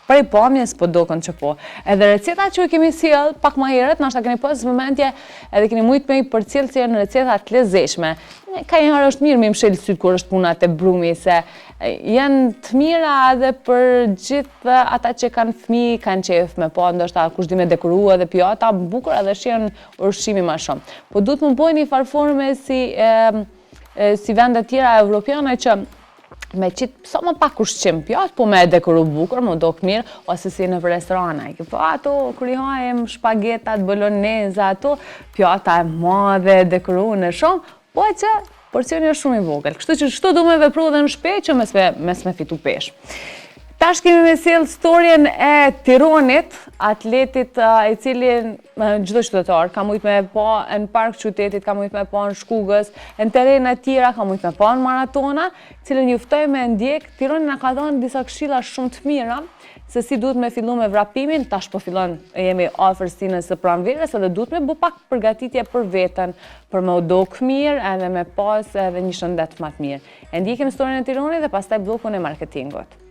prej pamjes po doken që po. Edhe receta që i kemi sjell pak më herët, ndoshta keni pas vëmendje edhe keni mujt me i përcjell se janë receta të lezetshme. Kanjëherë është mirë me mshel sytë kur është puna te brumi se Janë të mira edhe për gjithë ata që kanë fëmijë, kanë qejf me pa, ndoshta kush di me dekoru edhe pjata, bukur edhe shijon ushqimi ma shumë. Po duhet me bo një farë forme si, si vendet tjera evropiane që me qitë sa më pak ushqim pjatë, po me e dekoru bukur, me u dok mirë, ose si në restorane. Po ato, kur i hajmë shpagetat, boloneza, ato, pjata e madhe, dekorune shumë, Po e që porcioni është shumë i vogël. Kështu që kështu du me vepru edhe në shpi që mos me, mos me fitu peshë. Tash kemi me sjell storjen e Tironit, atletit i cili çdo qytetar ka mujt me pa në park qytetit, ka mujt me pa në Shkugës, në terrene tjera, ka mujt me pa në maratona, cilën ju ftoj me ndjek, Tironi na ka dhënë disa këshilla shumë të mira, se si duhet me fillu me vrapimin, tash po fillon, jemi afër stinës së pranverës edhe duhet me bu pak përgatitje për veten, për me u dok mirë edhe me pas edhe një shëndet ma të mirë. E ndjekim storjen e Tironit dhe pastaj bllokun e marketingut.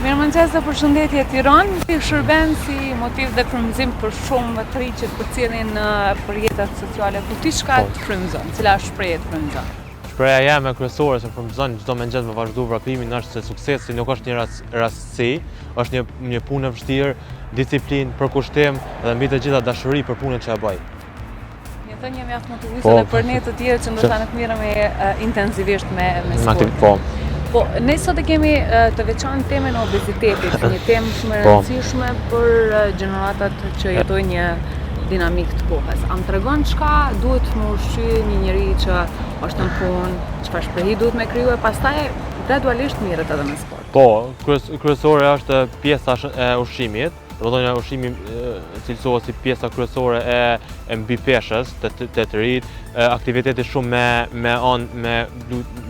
Mirëmëngjes dhe përshëndetje Tiron, ti shërben si motiv dhe frymëzim për shumë të rinj që të përcjellin nëpër rrjetet sociale, po ti çka po. të frymëzon, cila shprehje të frymëzon? Shprehja jeme kryesore që frymëzon çdo mëngjes me vazhdu vrapimin është se suksesi nuk është një rastësi, është një një punë e vështirë, disiplinë, përkushtim dhe mbi të gjitha dashuri për punën që e bëj. Një thënie mjaft motivuese po, edhe për ne të tjerë që ndoshta nuk merremi intensivisht me me sportin. Po. Po, ne sot e kemi të veçantë temën e obezitetit, një temë shumë e po. rëndësishme për gjeneratat që jetojnë një dinamikë të kohës. A më tregon çka duhet me ushqy një njeri që është në punë, çfarë shprehi duhet me kriju e pastaj gradualisht merret edhe me sport. Po, kryesore është pjesa e ushqimit, domethënë ushqimi cilësohet si pjesa kryesore e, e mbipeshës te të, të rinjtë, aktiviteti shumë me me on me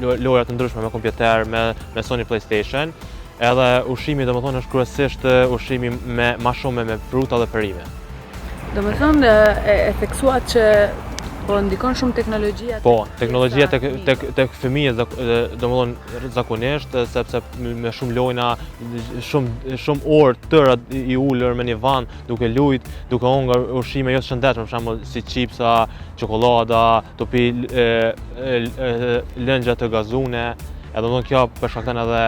lojra të ndryshme me kompjuter, me me Sony PlayStation, edhe ushqimi domethënë është kryesisht ushqimi me ma shumë me fruta dhe perime. Domethënë, e, e theksuat që po ndikon shumë teknologjia Po, teknologjia tek tek tek fëmijët domethënë zakonisht sepse me shumë lojna, shumë shumë orë të tëra i ulur me një vend duke lujt, duke hongër ushqime jo të shëndetshme, për shembull si çipsa, çokollada, tu pi lëngje të gazune, edhe domethënë kjo po shkakton edhe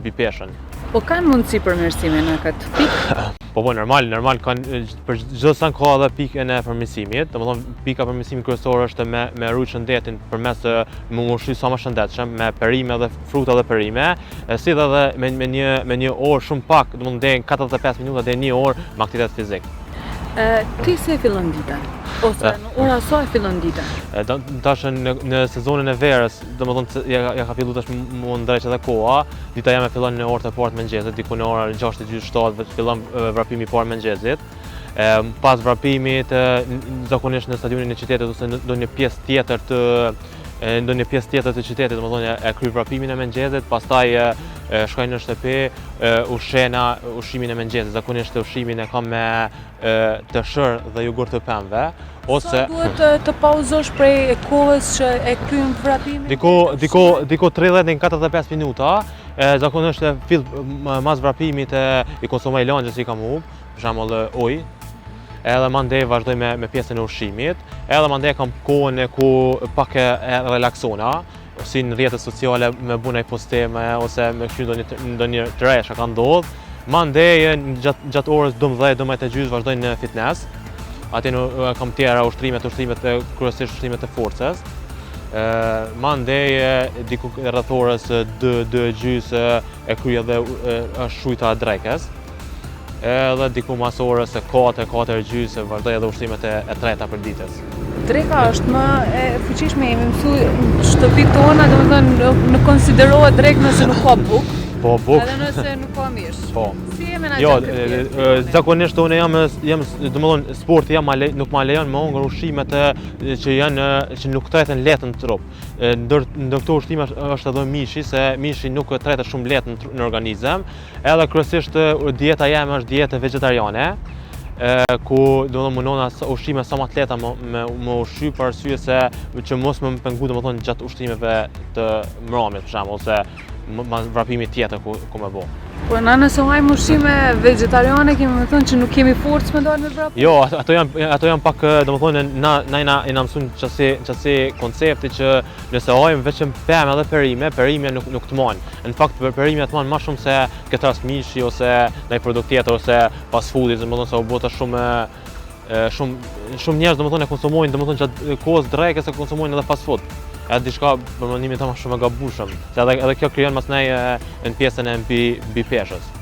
mbipeshën. Po kanë mundësi përmirësimi në këtë pikë? Po po normal, normal kanë për çdo sen ka edhe pikën e përmirësimit, domethënë pika e përmirësimit kryesore është me me rujt shëndetin përmes me u ushqy sa më shëndetshëm, me perime dhe fruta dhe perime, e si dhe dhe me, me një me një orë shumë pak, domethënë deri në 45 minuta deri një orë me aktivitet fizik. E, ti si e fillon ditën? Ose në ora sa e fillon ditën? E, tash në, në sezonin e verës, domethënë ja, ja ka fillu tash m'u ndreq edhe koha, dita jeme fillon në orë të parë të mëngjesit, diku në orën 6 e gjysë 7 fillon vrapimi i parë mëngjesit. E, pas vrapimit, zakonisht në stadiumin e qytetit ose në ndonjë pjesë tjetër të ndonjë pjesë tjetër të qytetit, domethënë e kryj vrapimin e mëngjesit, pastaj shkoj në shtëpi, ushqena ushqimin e mëngjesit, zakonisht ushqimin e kam me tërshërë dhe jogurt të pemëve, ose Sa duhet të, të pauzosh prej kohës që e kryen vrapimin? Diku diku diku 30 deri në 45 minuta, e, zakonisht e fill mas vrapimit e, i konsumoj lëngje si kam hup, për shembull ujë. Edhe mandej vazhdoj me me pjesën e ushqimit, edhe mandej kam kohën e ku pak e, e relaksona, si në rrjetet sociale me bu naj postime ose me kqyr ndonjë ndonjë të re çka ka ndodh. Mandej gjatë gjatë orës 12, 12 e gjysmë vazhdoj në fitness. Aty në kam tjera ushtrimet, ushtrimet e kryesisht ushtrimet e forcës. Ë mandej diku rreth orës 2, 2 e gjysmë e kryj edhe është shujta e drekës. Edhe diku mas orës së 4, 4 e gjysë, vazhdoj edhe ushtrimet e, e treta për ditës. Dreka është më e fuqishme, jemi mësu në shtëpi tona, domethënë nuk, nuk konsiderohet drekë nëse nuk ka bukë. Po, bukë. Edhe nëse nuk ka mish. Po. Si e menaxhon jo, këtë pjesë? Zakonisht unë jam, jam domethënë, sporti jam, nuk ma lejon me hongër ushqimet që janë, që nuk treten lehtë në trup. Ndër, ndër këto ushqime është edhe mishi, se mishi nuk tretet shumë lehtë në, në organizëm, Edhe kryesisht dieta jeme është dietë vegetariane, ku do të mundohna ushqime sa më të lehta me me me ushqy për arsye se që mos me më pengu domethënë gjatë ushtrimeve të mramjes për shembull ose vrapimit tjetër ku ku me bo. Po na nëse hajmë ushqime vegetariane, kemi me thënë që nuk kemi forcë me dalë me vrapu? Jo, ato janë, ato janë pak, domethonë, na, na jena, jena mësu në qasi, qasi koncepti që nëse hajmë veçëm pemë edhe perime, perimja nuk, nuk të manë. Në fakt, perimja të manë ma shumë se këtë rast mishi ose naj produkt tjetër ose fast foodi, domethonë se u bo shumë shumë shumë njerëz domethënë e konsumojnë domethënë gjatë kohës drekës e konsumojnë edhe fast food. Edhe diçka për mendimin tem shumë e gabushëm, se edhe edhe kjo krijon masnej në pjesën e mbi mbipeshës.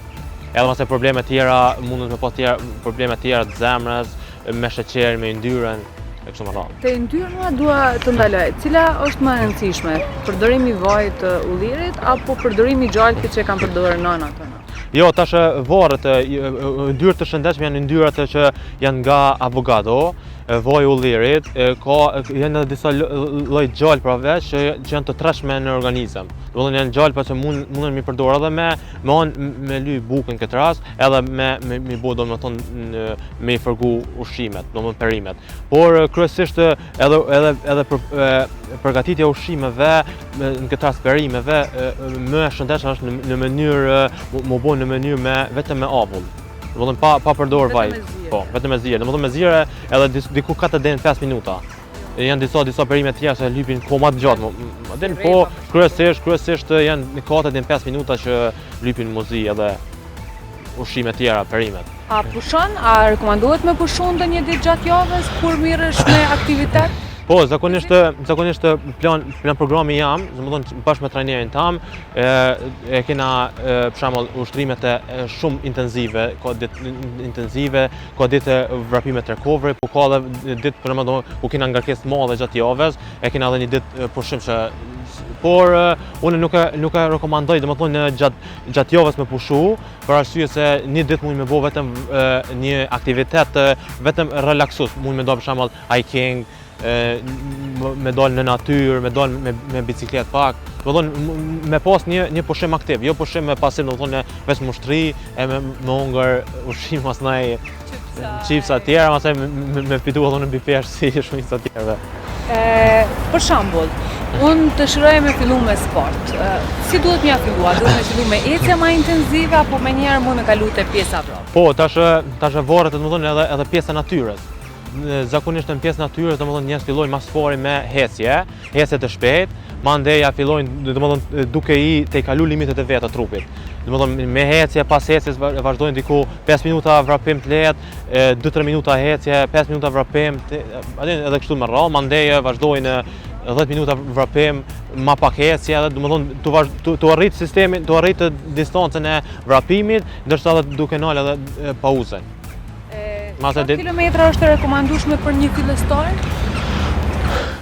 Edhe masnej probleme tjera, mundet me pas tjera probleme tjera të zemrës, me sheqer, me yndyrën e kështu me radhë. Te yndyra dua të ndaloj. Cila është më e rëndësishme? Përdorimi i vajit të ullirit apo përdorimi i gjalpit që e kanë përdorur nënat tona? Jo, tash varet, yndyrë të shëndetshme janë yndyrat që janë nga avokado, vaj ullirit, ka janë edhe disa lloj gjalprave që që janë të tretshme në organizëm. Domethënë janë gjalpa që mund munden mi përdor edhe me me an me ly bukën këtë rast, edhe me me mi bo domethënë me i fërgu ushqimet, domethënë perimet. Por kryesisht edhe edhe edhe për përgatitja e ushqimeve në këtë rast perimeve më e shëndetshme është në, në mënyrë m'u bo në mënyrë me vetëm me avull. Domethënë pa pa përdor vaj. Po, vetëm me zier. Domethënë me zier edhe diku 4 deri në 5 minuta. Janë disa disa perime të tjera që lypin kohë më të gjatë. Më din po kryesisht kryesisht janë në 4 deri në 5 minuta që lypin m'u zi edhe ushqime tjera, perimet. A pushon, a rekomandohet me pushu ndonjë ditë gjatë javës kur merresh me aktivitet? Po, zakonisht, zakonisht plan, plan programi jam, domethënë bashkë me trajnerin tam, e, e kena e, për shembull ushtrimet e shumë intenzive, ka ditë intenzive, ka ditë vrapime të recovery, po ka edhe ditë për shembull ku kena ngarkesë të madhe gjatë javës, e kena edhe një ditë pushim që por unë nuk e nuk e rekomandoj, domethënë gjatë gjatë javës me pushu, për arsye se një ditë mund me bo vetëm një aktivitet vetëm relaksues, mund me do për shembull hiking, me dal në natyrë, me dal me, me bicikletë pak, domethënë me pas një një pushim aktiv, jo pushim me pasiv, domethënë veç m'u shtri e me me hongër ushqim masnej çipsa të tjera, masnej me, me, me fitu edhe në mbipeshë si shumica të tjerëve. E, për shembull, unë dëshiroj me fillu me sport. E, si duhet me ja fillu? A duhet me fillu me ecje ma intenzive apo menjëherë mund me kalu te pjesa vrap? Po, tash tash varet domethënë edhe edhe pjesa e natyrës. Zakonisht në pjesë natyrës, domethënë njerëz fillojnë ma s'pari me ecje, ecje të shpejtë, mandej ja fillojnë, domethënë duke i tejkalu limitet e veta trupit. Domethënë me ecje, pas ecjes vazhdojnë diku 5 minuta vrapim të lehtë, 2-3 minuta ecje, 5 minuta vrapim, edhe kështu me radhë, mandej vazhdojnë 10 minuta vrapim, ma pak ecje, edhe domethënë tu vazhd, tu, tu arrit sistemin, tu arrit distancën e vrapimit, ndërsa edhe duke nalë edhe pauzën. Sa kilometra është e rekomandueshme për një fillestar?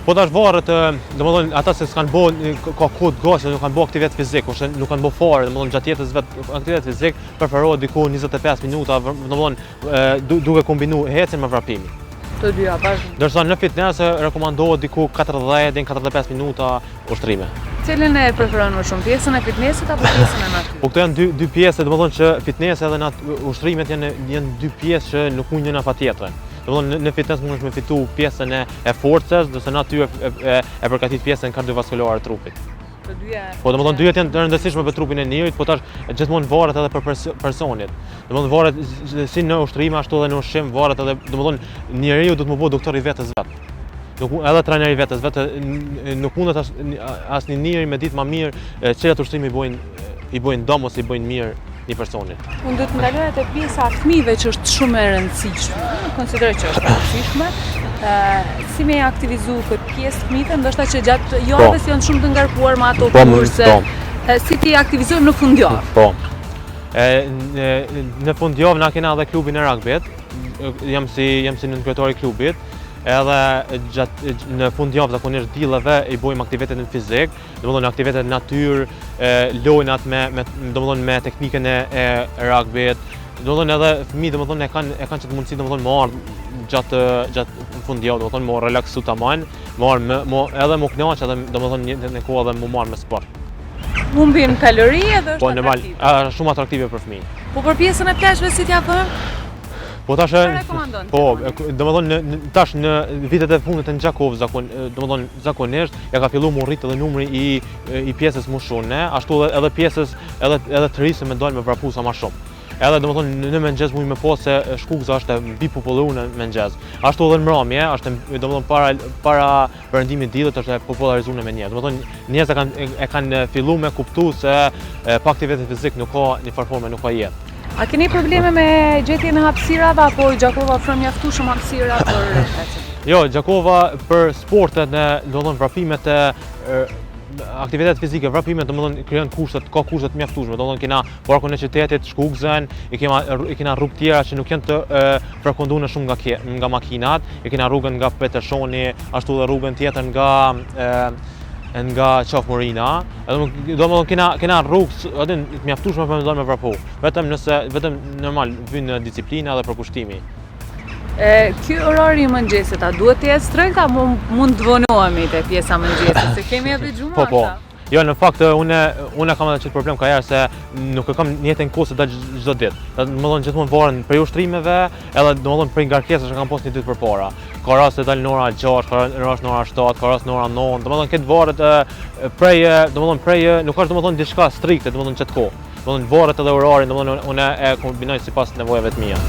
Po tash varet, domethënë ata se s'kan bo ka kohë të gjatë, nuk kanë bo aktivitet fizik ose nuk kanë bo fare, domethënë gjatë jetës vet aktivitet fizik, preferohet diku 25 minuta, domethënë duke kombinu ecjen me vrapimin. Të dyja bashkë. Ndërsa në fitness rekomandohet diku 40 deri në 45 minuta ushtrime. Cilën e preferon më shumë, pjesën e fitnessit apo pjesën e natyrës? Po këto janë dy dy pjesë, domethënë që fitnessi edhe nat ushtrimet janë janë dy pjesë që nuk mund njëna pa tjetrën. Domethënë në, në fitness mundesh me fitu pjesën e, e forcës, ndërsa natyrë e, e, e përgatit pjesën kardiovaskulare të trupit. Të dyja. Po domethënë dyja janë të rëndësishme për trupin e njeriut, po tash gjithmonë varet edhe për personit. Domethënë varet si në ushtrime ashtu edhe në ushqim, varet edhe domethënë njeriu duhet me u bo doktor i vetes vet. Nuk, edhe trajneri i vetes, vetë nuk mundet as, asnjë njeri me ditë ma mirë cilat ushtrime i bojnë i bojnë dëm ose i bojnë mirë një personi. Unë do të ndaloja te pjesa e fëmijëve që është shumë e rëndësishme. Unë konsideroj që është e rëndësishme. Ë si me aktivizu këtë pjesë fëmijëve, ndoshta që gjatë po. javës janë shumë të ngarkuar me ato po, kurse. Po. Si t'i aktivizojmë në fundjavë? Po. E, në, në fundjavë na kena edhe klubin e ragbit. Jam si jam si nënkryetar i klubit. Edhe gjatë në fundjavë zakonisht dielave i bojmë aktivitetet në fizik, domethënë aktivitetet në natyrë, lojnat me me domethënë me teknikën e, e ragbit, domethënë edhe fëmijët domethënë e kanë e kanë qët mundësi domethënë me ardh gjatë gjatë fundjavë, domethënë me relaksu tamam, me ardh me, me edhe me u kënaq edhe domethënë në në kohë edhe me u marr me sport. Humbin kalori edhe është po, atraktive. Po, normal, shumë atraktive për fëmijë. Po për pjesën e pleqve si t'ja bëjmë? Po tash e rekomandon. Po, domethënë tash në vitet e fundit në Gjakovë zakon, domethënë zakonisht ja ka filluar m'u rrit edhe numri i i pjesës moshune, ashtu edhe edhe pjesës edhe edhe të risë me dalë me vrapu sa ma shumë. Edhe domethënë në mëngjes muj me pa se Shkukëza është e mbipopulluar në mëngjes. Ashtu edhe në mbrëmje, është domethënë para para perëndimit të diellit është e popullarizuar me njerëz. Domethënë njerëzit e kanë e kanë fillu me kuptu se pa aktivitet fizik nuk ka një farë forme nuk ka jetë. A keni probleme me gjetjen e hapësirave apo Gjakova ofron mjaftueshëm hapësira për ecje? Jo, Gjakova për sportet në, domethënë vrapimet e aktivitetet fizike, vrapimet, domethënë krijon kushtet, ka kushte të mjaftueshme, domethënë kena parkun e qytetit, Shkukzën, i kena i kena rrugë tjera që nuk janë të frekuentuara shumë nga ke, nga makinat, i kena rrugën nga Petershoni, ashtu dhe rrugën tjetër nga e, nga Qafë Morina, edhe domethënë kena kena rrugë, edhe të mjaftueshme për me dalë me vrapu. Vetëm nëse vetëm normal vyn disiplina dhe përkushtimi. E, ky orari i mëngjesit, a duhet të jetë strikt, a mund të vonohemi te pjesa e mëngjesit, se kemi edhe gjumë Po, po. Jo, në fakt, une, une kam edhe qëtë problem ka herë se nuk e kam njëjtën kohë se dal çdo ditë. Domethënë gjithmonë varen prej ushtrimeve, edhe domethënë prej ngarkesës që kam pas një ditë përpara. Ka rast se dal në ora 6, ka rast në ora 7, ka rast në ora 9, domethënë këtë varet prej, domethënë prej, nuk është domethënë diçka strikte, domethënë qëtë kohë. Domethënë varet edhe orarin, domethënë unë e kombinoj sipas nevojave të mia.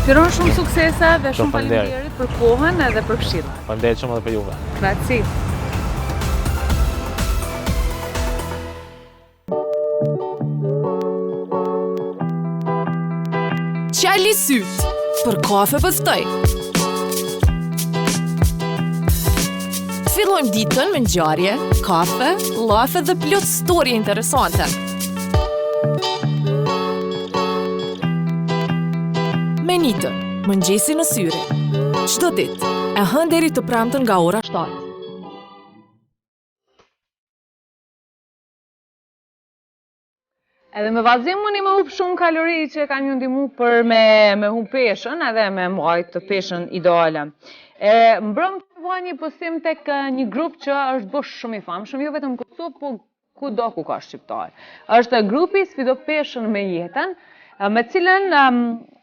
Firon shumë suksese dhe shumë faleminderit për kohën edhe për këshillat. Faleminderit shumë edhe për juve. Kënaqësi. Çeli sytë, për kafe po ftoj. Fillojmë ditën me ngjarje, kafe, llafe dhe plot story interesante. Me Nitën, mëngjesi në syri. Çdo ditë, e hënë deri të premten nga ora 7. Edhe me vallëzim muni me hup shumë kalori që kanë ju ndihmu për me, me hup peshën edhe me mbajt peshën ideale. E, mbrëm pa një postim tek një grup që është bo shumë i famshëm, jo vetëm në Kosovë, po kudo ku ka shqiptar. Është grupi Sfido peshën me jetën, me cilën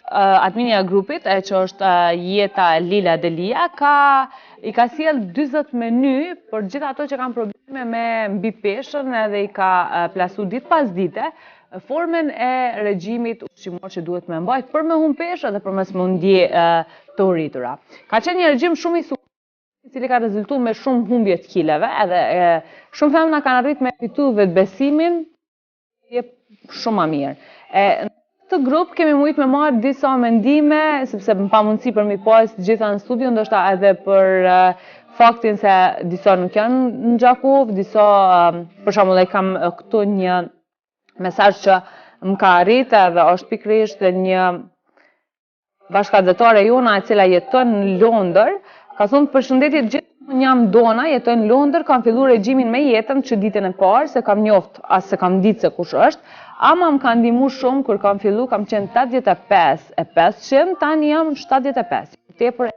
adminia e grupit, e që është Jeta Lila Delia, ka, i ka sjell 40 meny për gjithë ato që kanë probleme me mbipeshën edhe i ka plasu ditë pas dite, formën e regjimit ushqimor që duhet me mbajt për me humb peshë edhe për mos me u ndje të uritura. Ka qenë një regjim shumë i i cili ka rezultu me shumë humbje të kileve, edhe e, shumë femna kanë arrit me fitu vetëbesimin je shumë ma mirë. E, në këtë grup kemi mujt me marrë disa mendime, sepse në pamundësi për mi pas gjitha në studio, ndoshta edhe për faktin se disa nuk janë në Gjakovë, disa, për shembull e kam këtu një mesazh që më ka arritë edhe është pikërisht një Bashkatdhetare jona e cila jeton në Londër, ka thonë përshëndetje të gjithë, unë jam Dona, jetoj në Londër, kam fillu regjimin me jetën që ditën e parë, s'e kam njoft, as s'e kam ditë se kush është, ama më ka ndihmu shumë kur kam fillu, kam qenë 85 e 500, tani jam 75, tepër e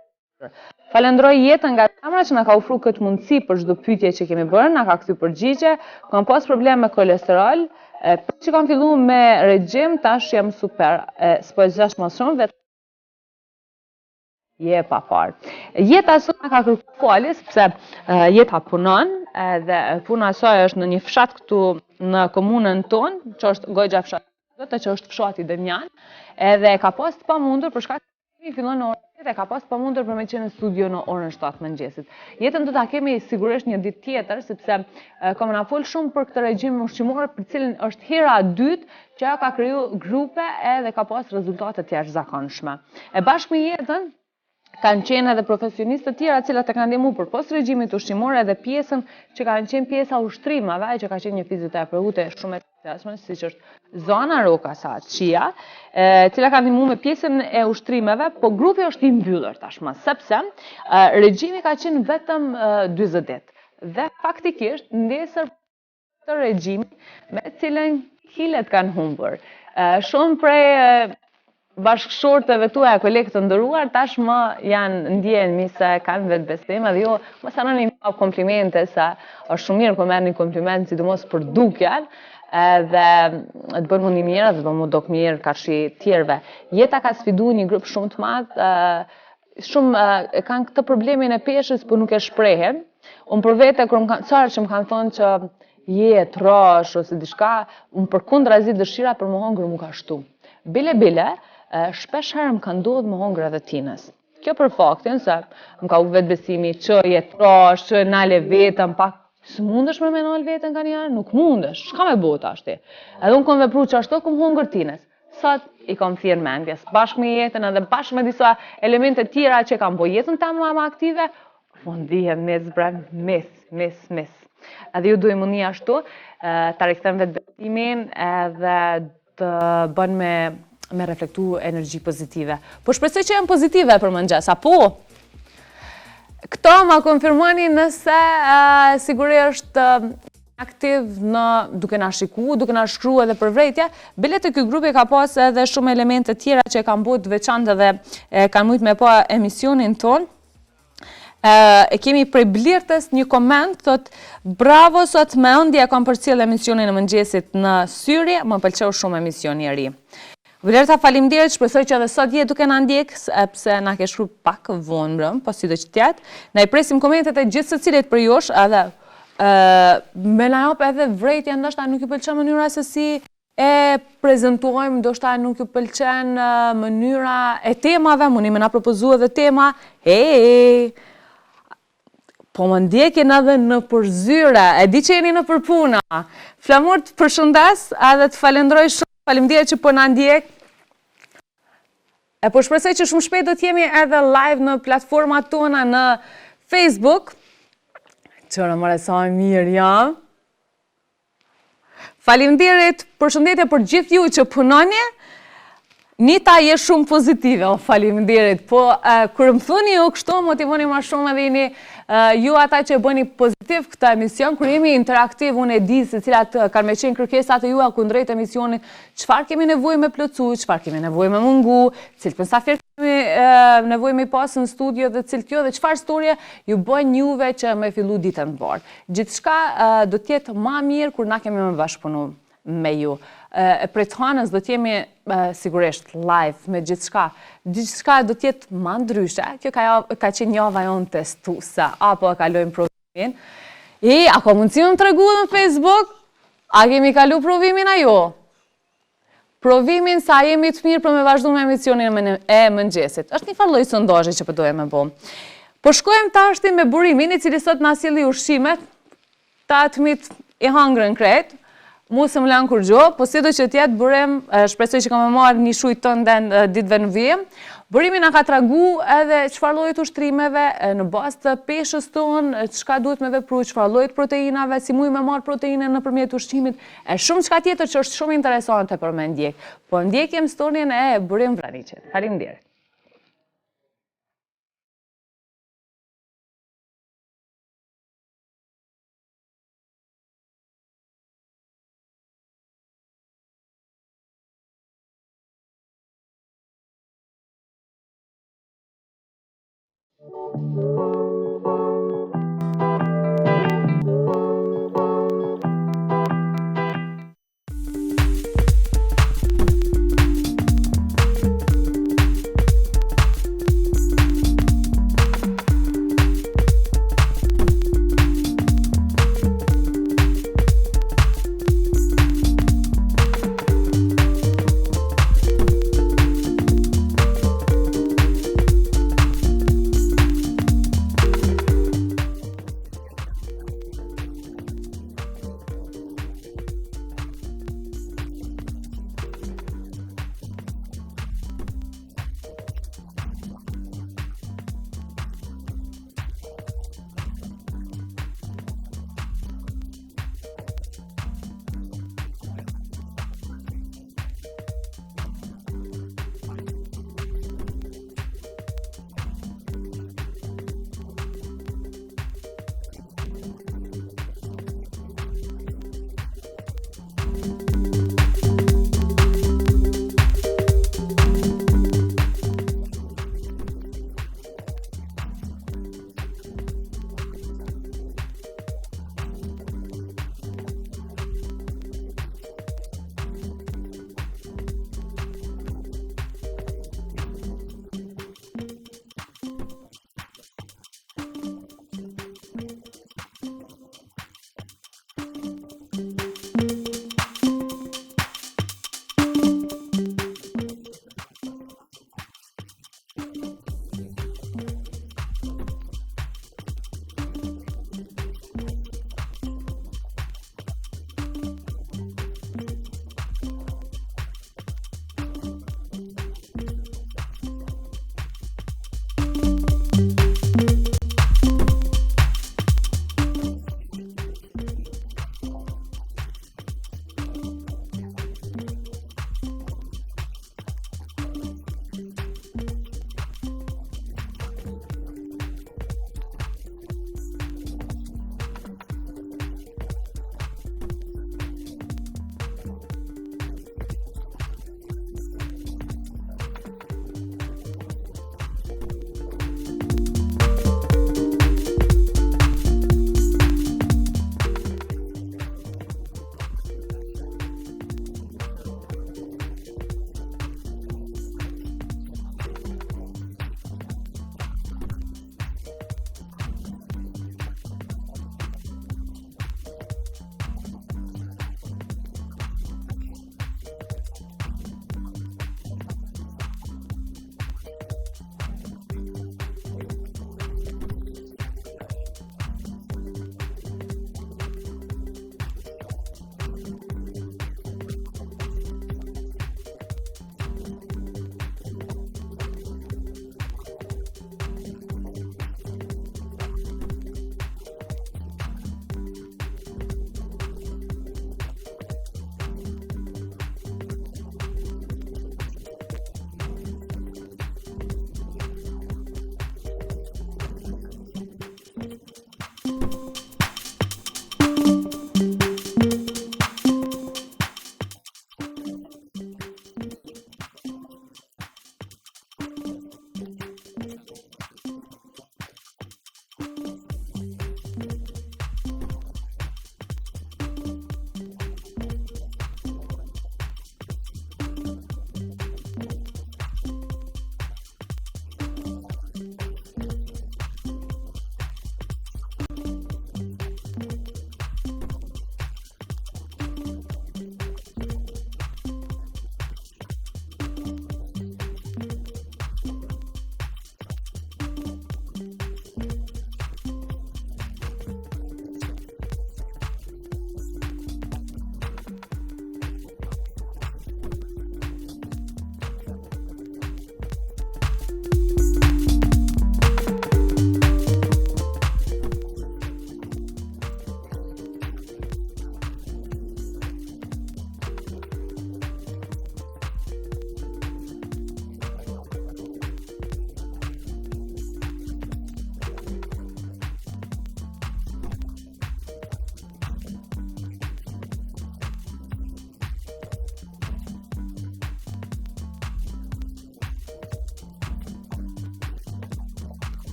Falënderoj jetën nga zemra që na ka ofru këtë mundësi për çdo pyetje që kemi bërë, na ka kthy përgjigje, kam pas problem me kolesterol, prej që kam fillu me regjim, tash jam super, s'po e zgjas më shumë, vetë je e paparë. Jeta sot na ka kërku falje, sepse jeta punon, edhe puna e saj është në një fshat këtu në komunën tonë, që është goxha fshat, që është fshati Demjan, edhe ka pas të pamundur për shkak Mi fillon në orën 8 e ka pas pamundur për me qenë në studio në orën 7 mëngjesit. Jetën do ta kemi sigurisht një ditë tjetër, sepse ka me na fol shumë për këtë regjim ushqimor për cilin është hera e dytë që ajo ka kriju grupe edhe ka pas rezultate të jashtëzakonshme. E bashkë me jetën, kanë qenë edhe profesionistë të tjera të cilat e kanë ndihmu përpos regjimit ushqimor edhe pjesën që kanë qenë pjesa ushtrimeve, e që ka qenë një fizioterapeute shumë e suksesshme, siç është Zana Roka Sahatçia, e cila ka ndihmu me pjesën e ushtrimeve, po grupi është i mbyllur tashmë, sepse regjimi ka qenë vetëm 40 ditë. Dhe faktikisht nesër të regjimi me cilën kilet kanë humbur. Shumë prej. bashkëshorteve tuaja kolegë të nderuar tashmë janë ndjehemi se kanë vetëbesim edhe ju mos harroni me jap komplimente se është shumë mirë kur merr një kompliment sidomos për dukjen edhe të bën m'u ni mirë edhe të bën m'u dok mirë karshi tjerëve. Jeta ka sfidu një grup shumë të madh shumë e kanë këtë problemin e peshës po nuk e shprehin. Unë për vete kur më kanë sa që më kanë thonë që je e trash ose diçka, unë përkundrazi dëshira për me hongër m'u ka shtu. Bile bile, shpesh herë më ka ndodhë me hongër edhe tinës. Kjo për faktin se më ka u vetëbesimi që je trash, që nale vetën pak, s'mundesh me me nalë vetën kanjëherë, nuk mundesh, çka me bo tashti? Edhe unë kom vepru qashtu, kom hongër tinës. Sot i kom thirrë mendjes, bashkë me jetën edhe bashkë me disa elemente tjera që kam bo jetën teme ma ma aktive, po ndihem mis bre, mis, mis, mis. Edhe ju duhet m'u ni ashtu, ta rikthen vetëbesimin edhe të bën me me reflektu energji pozitive. Po shpresoj që jam pozitive për mëngjes, apo? Këto ma konfirmoni nëse sigurisht aktiv në duke na shiku, duke na shkru edhe për vrejtje, bile te ky grupi ka pas edhe shumë elemente tjera që e kanë bo të veçantë dhe e kanë mujtë me pa emisionin tonë. E kemi prej Blirtës një koment, thot, bravo sot me ëndje e kam përcjell emisionin e mëngjesit në Syri, më pëlqeu shumë emisioni i ri. Blerta, faleminderit, shpresoj që edhe sot je duke na ndjek, sepse na ke shkru pak vonë mbrëm, po sido që të jetë. Na i presim komentet e gjithsecilit prej jush, edhe me na jap edhe vrejtje, ndoshta nuk ju pëlqen mënyra se si e prezentojmë, ndoshta nuk ju pëlqen mënyra e temave, muni me na propozu edhe tema. Hej! Po më ndjekin edhe nëpër zyre, e di që jeni nëpër puna. Flamur të përshëndes edhe të falenderoj shumë, faleminderit që po na ndjek. E po shpresoj që shumë shpejt do të jemi edhe live në platformat tona në Facebook. Qëra more sa e mirë jam. Faleminderit, përshëndetje për gjithë ju që punoni. Nita je shumë pozitive, o faleminderit. Po kur më thoni ju kështu motivoni më shumë edhe jeni ju ata që e bëni pozitiv këtë emision, kur jemi interaktiv, unë e di se cilat kanë me qenë kërkesat e juaja kundrejt emisionit, çfarë kemi nevojë me plotësu, çfarë kemi nevojë me mungu, cilët mysafir kemi nevojë me pas në studio dhe cilët jo dhe çfarë storje ju bëjnë juve që me fillu ditën mbarë. Gjithçka do të jetë ma mirë kur na kemi me bashkëpunu me ju. E prej të hanës do të jemi sigurisht live me gjithçka. Gjithçka do të jetë ma ndryshe. Kjo ka, ka qenë java jonë testuese, apo e kalojmë provimin. E, a ka mundësi me më tregu në Facebook? A kemi kalu provimin a jo? Provimin sa jemi të mirë për me vazhdu me emisionin e mëngjesit. Është një farë lloj sondazhi që po doja me bo. Po shkojmë tashti me Burimin, i cili sot na sjelli ushqimet, ta të mit i hangrën krejt, mu s'më lanë kurgjo, po sido që t'jetë Burim, shpresoj që kam me marrë një shujtë tënden ditëve në vijim. Burimi na ka tregu edhe çfarë lloje të ushtrimeve në bazë të peshës tonë, çka duhet me vepru, çfarë lloje të proteinave, si muj me marrë proteine nëpërmjet ushqimit, E shumë çka tjetër që është shumë interesante për me ndjek. Po ndjekim storien e Burim Vraniqit. Faleminderit.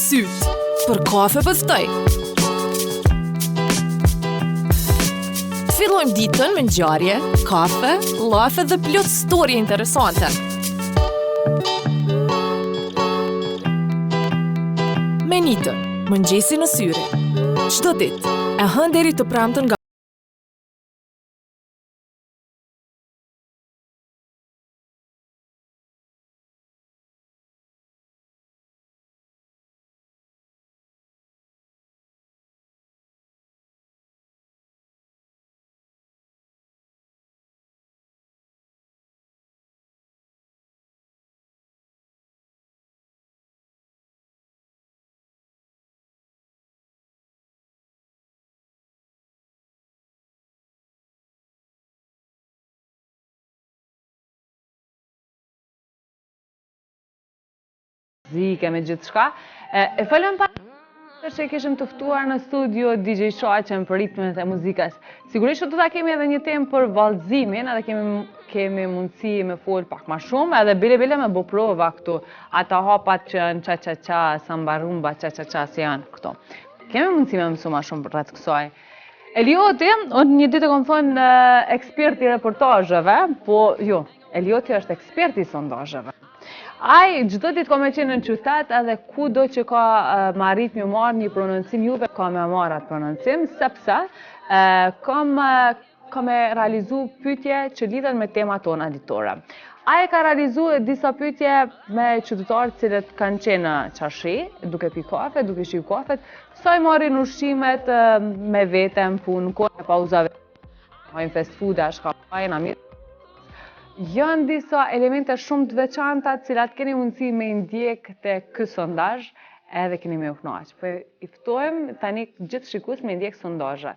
sytë. Për kafe po të ftoj. Fillojmë ditën me ngjarje, kafe, llafe dhe plot storje interesante. Me Nitën, mëngjesi në syri. Çdo ditë, e hënë deri të premten nga muzike me gjithçka. E, e folëm pak që kishim të ftuar në studio DJ Shaqen për ritmet e muzikës. Sigurisht që do ta kemi edhe një temë për vallëzimin, edhe kemi kemi mundësi me fol pak ma shumë, edhe bile bile me bo prova këtu. Ata hapat që janë qa qa qa, samba rumba, qa qa qa, si janë këto. Kemi mundësi me mësu ma shumë rreth kësaj. Elioti, unë një ditë e kom thonë eksperti i reportazheve, po jo, Elioti është eksperti i sondazheve. Ai çdo ditë ka me qenë në qytet edhe kudo që ka me arrit me marrë një prononcim juve ka me marrë atë prononcim, sepse kam ka me realizu pyetje që lidhen me temat tona ditore. Ai e ka realizu disa pyetje me qytetarë të cilët kanë qenë në çarshi, duke pi kafe, duke shiju kafet, sa i marrin ushqimet me vete në punë, kohën e pauzave, hajnë fast food, a shka hajnë, a mirë. Janë disa elemente shumë të veçanta të cilat keni mundësi me i ndjek te ky sondazh edhe keni me u knaq. Po i ftojmë tani gjithë shikues me ndjek sondazhet.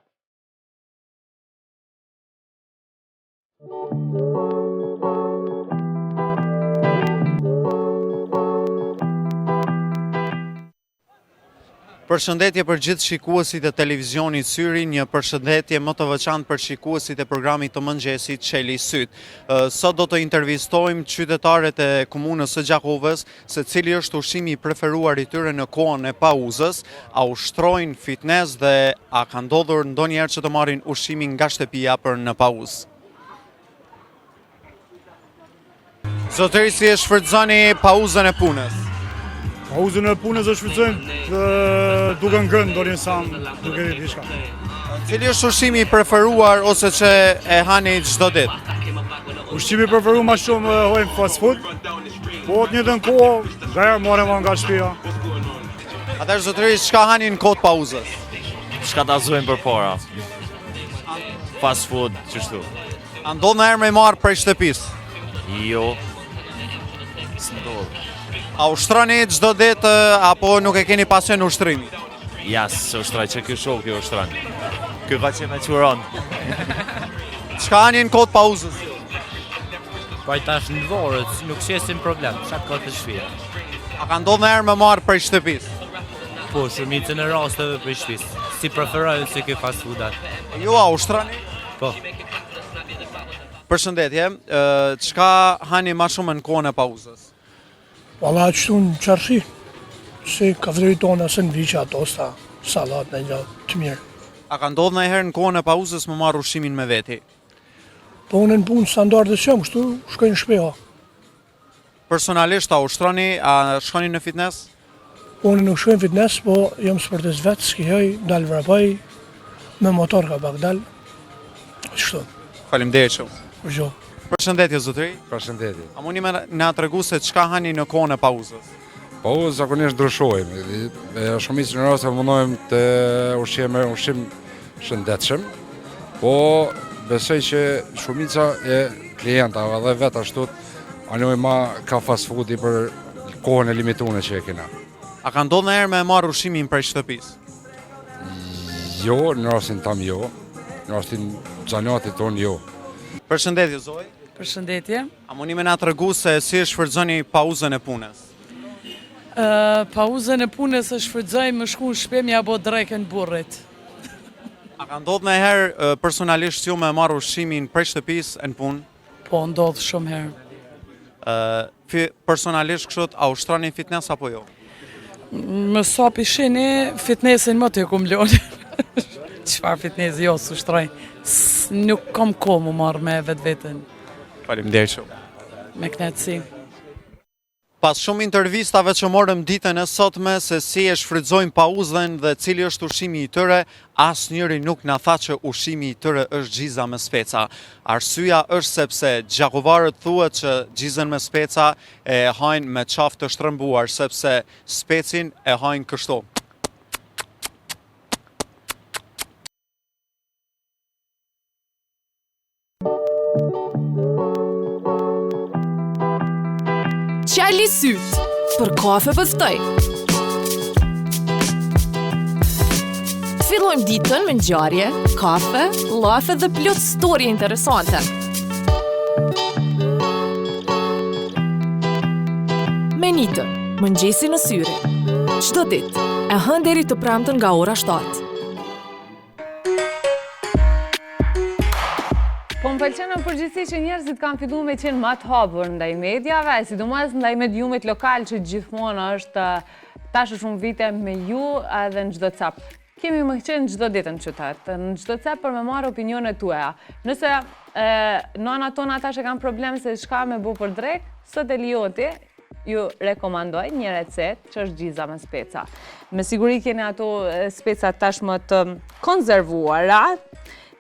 Përshëndetje për gjithë shikuesit e televizionit Syri, një përshëndetje më të veçantë për shikuesit e programit të mëngjesit Çeli Sytë. Sot do të intervistojmë qytetarët e komunës së Gjakovës se cili është ushqimi i preferuar i tyre në kohën e pauzës, a ushtrojnë fitness dhe a ka ndodhur ndonjëherë që të marrin ushqimin nga shtëpia për në pauzë. Zotëri, si e shfrytëzoni pauzën e punës? Pauzën e punës e shfrytëzojmë duke ngrënë ndonjë sen, duke diçka. Cili është ushqimi i preferuar ose që e hani çdo ditë? Ushqimi i preferuar ma shumë hojmë fast food, po të njëjtën kohë, nganjëherë marrim nga shtëpia. Atëherë zotëri, çka hani në kohë të pauzës? Çka ta zojmë përpara? Fast food, qështu. A ndodh ndonjëherë me marrë prej shtëpisë? Jo. S'ndodh. A ushtroni çdo ditë apo nuk e keni pasion ushtrimin? Ja, s'ushtroj që ky shoki ushtron. Ky ka që me quron. Çka hani në kohë të pauzës? Po tash në vorët, nuk shesin problem, sa ka te shpia. A ka ndodhur ndonjëherë me marrë prej shtëpisë? Po, shumicën e rasteve prej shtëpisë. S'i preferoj se ky fast foodat. Ju a ushtroni? Po. Përshëndetje, çka hani ma shumë në kohën e pauzës? Valla qëtu në çarshi, si kafeteri tona, sandviqa, tosta, sallatë, naj gja të mirë. A ka ndodhur ndonjëherë në kohën e pauzës me marrë ushqimin me veti? Po unë në punë standarde s'jam, kështu shkoj në shpi ha. Personalisht a ushtroni, a shkoni në fitness? Unë nuk shkoj në fitness, po jam sportist vetë, skijoj, dal vrapoj, me motor ka pak dal, qështu. Faleminderit shumë. Kurgjo. Përshëndetje zotëri. Përshëndetje. A muni me na tregu se çka hani në kohën e pauzës? Po zakonisht ndryshojmë. E shumicën e rasteve mundohem të ushqehem me ushqim shëndetshëm, po besoj që shumica e klientave dhe vetë ashtu anojmë ma ka fast foodi për kohën e limitune që e kena. A ka ndodhur ndonjëherë me e marrë ushqimin prej shtëpisë? Jo, në rastin tam jo, në rastin zanatit tonë jo. Përshëndetje zonjë. Përshëndetje. A muni me na tregu se si e shfrytëzoni pauzën e punës? Pauzën e punës e shfrytëzoj me shku në shpi me ia bo drekën burrit. A ka ndodhur ndonjëherë personalisht ju me marrë ushqimin prej shtëpisë e në punë? Po, ndodh shumë herë. Ë, personalisht kështu a ushtroni fitness apo jo? Me sa pi shihni, fitnessin më të e kum lonë. Çfarë fitnesi, jo, s'ushtroj. Nuk kom kohë m'u marrë me vetveten. Faleminderit shumë. Me kënaqësi. Pas shumë intervistave që morëm ditën e sotme se si e shfrytëzojnë pauzën dhe cili është ushqimi i tyre, asnjëri nuk na tha që ushqimi i tyre është gjiza me speca. Arsyeja është sepse gjakovarët thuhet që gjizën me speca e hajnë me qafë të shtrëmbuar, sepse specin e hajnë kështu. Çeli sytë, për kafe po të ftoj. Fillojmë ditën me ngjarje, kafe, llafe dhe plot storie interesante. Me Nitën, mëngjesi në Syri. Çdo ditë, e hënë deri të premten nga ora 7. Po më pëlqen në përgjithësi që njerëzit kanë fillu me qenë ma të hapur ndaj mediave, e sidomos ndaj mediumit lokal që gjithmonë është tash e shumë vite me ju edhe në çdo cep. Kemi me qenë çdo ditë në qytet, në çdo cep për me marrë opinionet tuaja. Nëse nana tona tash e kanë problem se çka me bo për drekë, sot Elioti ju rekomandoj një recetë që është gjiza me speca. Me siguri keni ato speca tashmë të konzervuara,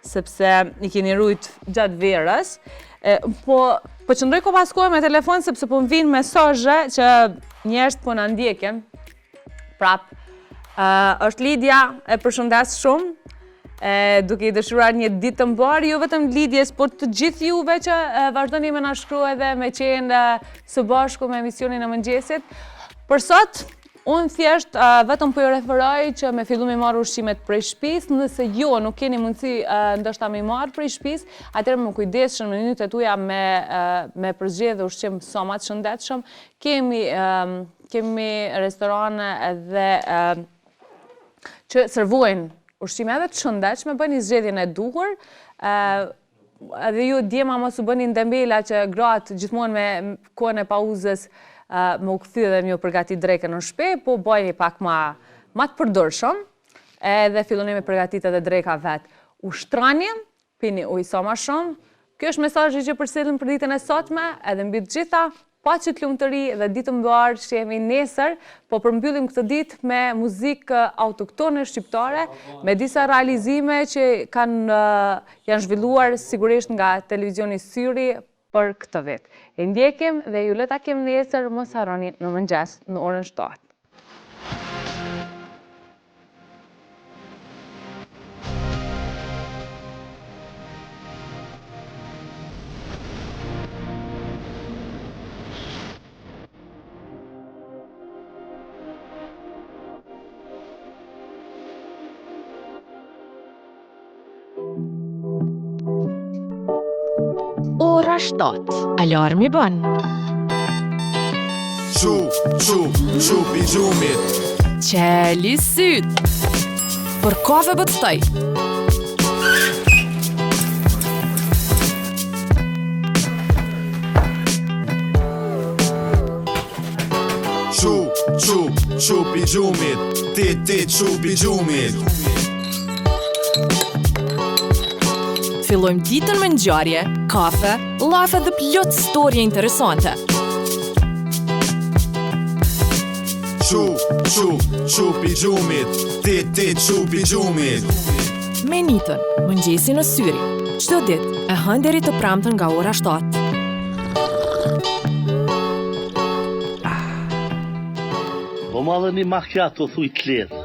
sepse i keni rujt gjatë verës. E, po, po qëndroj kohë pas kohe me telefon, sepse po më vinë mesazhe që njerëzit po na ndjekin. Prap, është Lidja, e përshëndes shumë, e, duke i dëshiruar një ditë të mbarë, jo vetëm Lidjes, por të gjithë juve që e, vazhdoni me na shkru edhe me qenë së bashku me emisionin e mëngjesit. Për sot, unë thjesht vetëm po ju referoj që me fillu me marrë ushqimet prej shpisë, nëse jo nuk keni mundësi ndoshta me marrë prej shpisë, atëherë me kujdes që në menytë e tuja me, me përzgjedhë ushqim sa ma të shëndetshëm. Kemi Kemi restorane edhe që servojnë ushqime edhe të shëndetshme, bëni zgjedhjen e duhur, edhe ju djema mos u bëni dembela që gratë gjithmonë me kohën e pauzës me u kthy dhe me ju përgatit drekën në shpi, po bëjni pak ma, ma të përdorshëm, edhe filloni me përgatit edhe dreka vetë. Ushtroni, Pini ujë sa ma shumë. Ky është mesazhi që përcjellim për ditën e sotme, edhe mbi të gjitha, paçit lumturi dhe ditë të mbarë, shihemi nesër, po përmbyllim këtë ditë me muzikë autoktone shqiptare, me disa realizime që kanë janë zhvilluar sigurisht nga televizioni Syri për këtë vit. E ndjekim dhe ju lë takim nesër, mos harroni në mëngjes në orën 7. Ora 7. Alarmi bën. Çu, çu, çu pi gjumit. Çeli sytë. Për kafe po të ftoj. Çu, çu, çu pi gjumit. Ti, ti, çu pi gjumit. Fillojmë ditën me ngjarje, kafe, llafe dhe plot storje interesante. Çu, çu, çu pi gjumit, ti, ti, çu pi gjumit. Me Nitën, mëngjesi në Syri, çdo ditë, e hënë deri të premten nga ora 7. Po ma dhe një macchiato thuj të letë.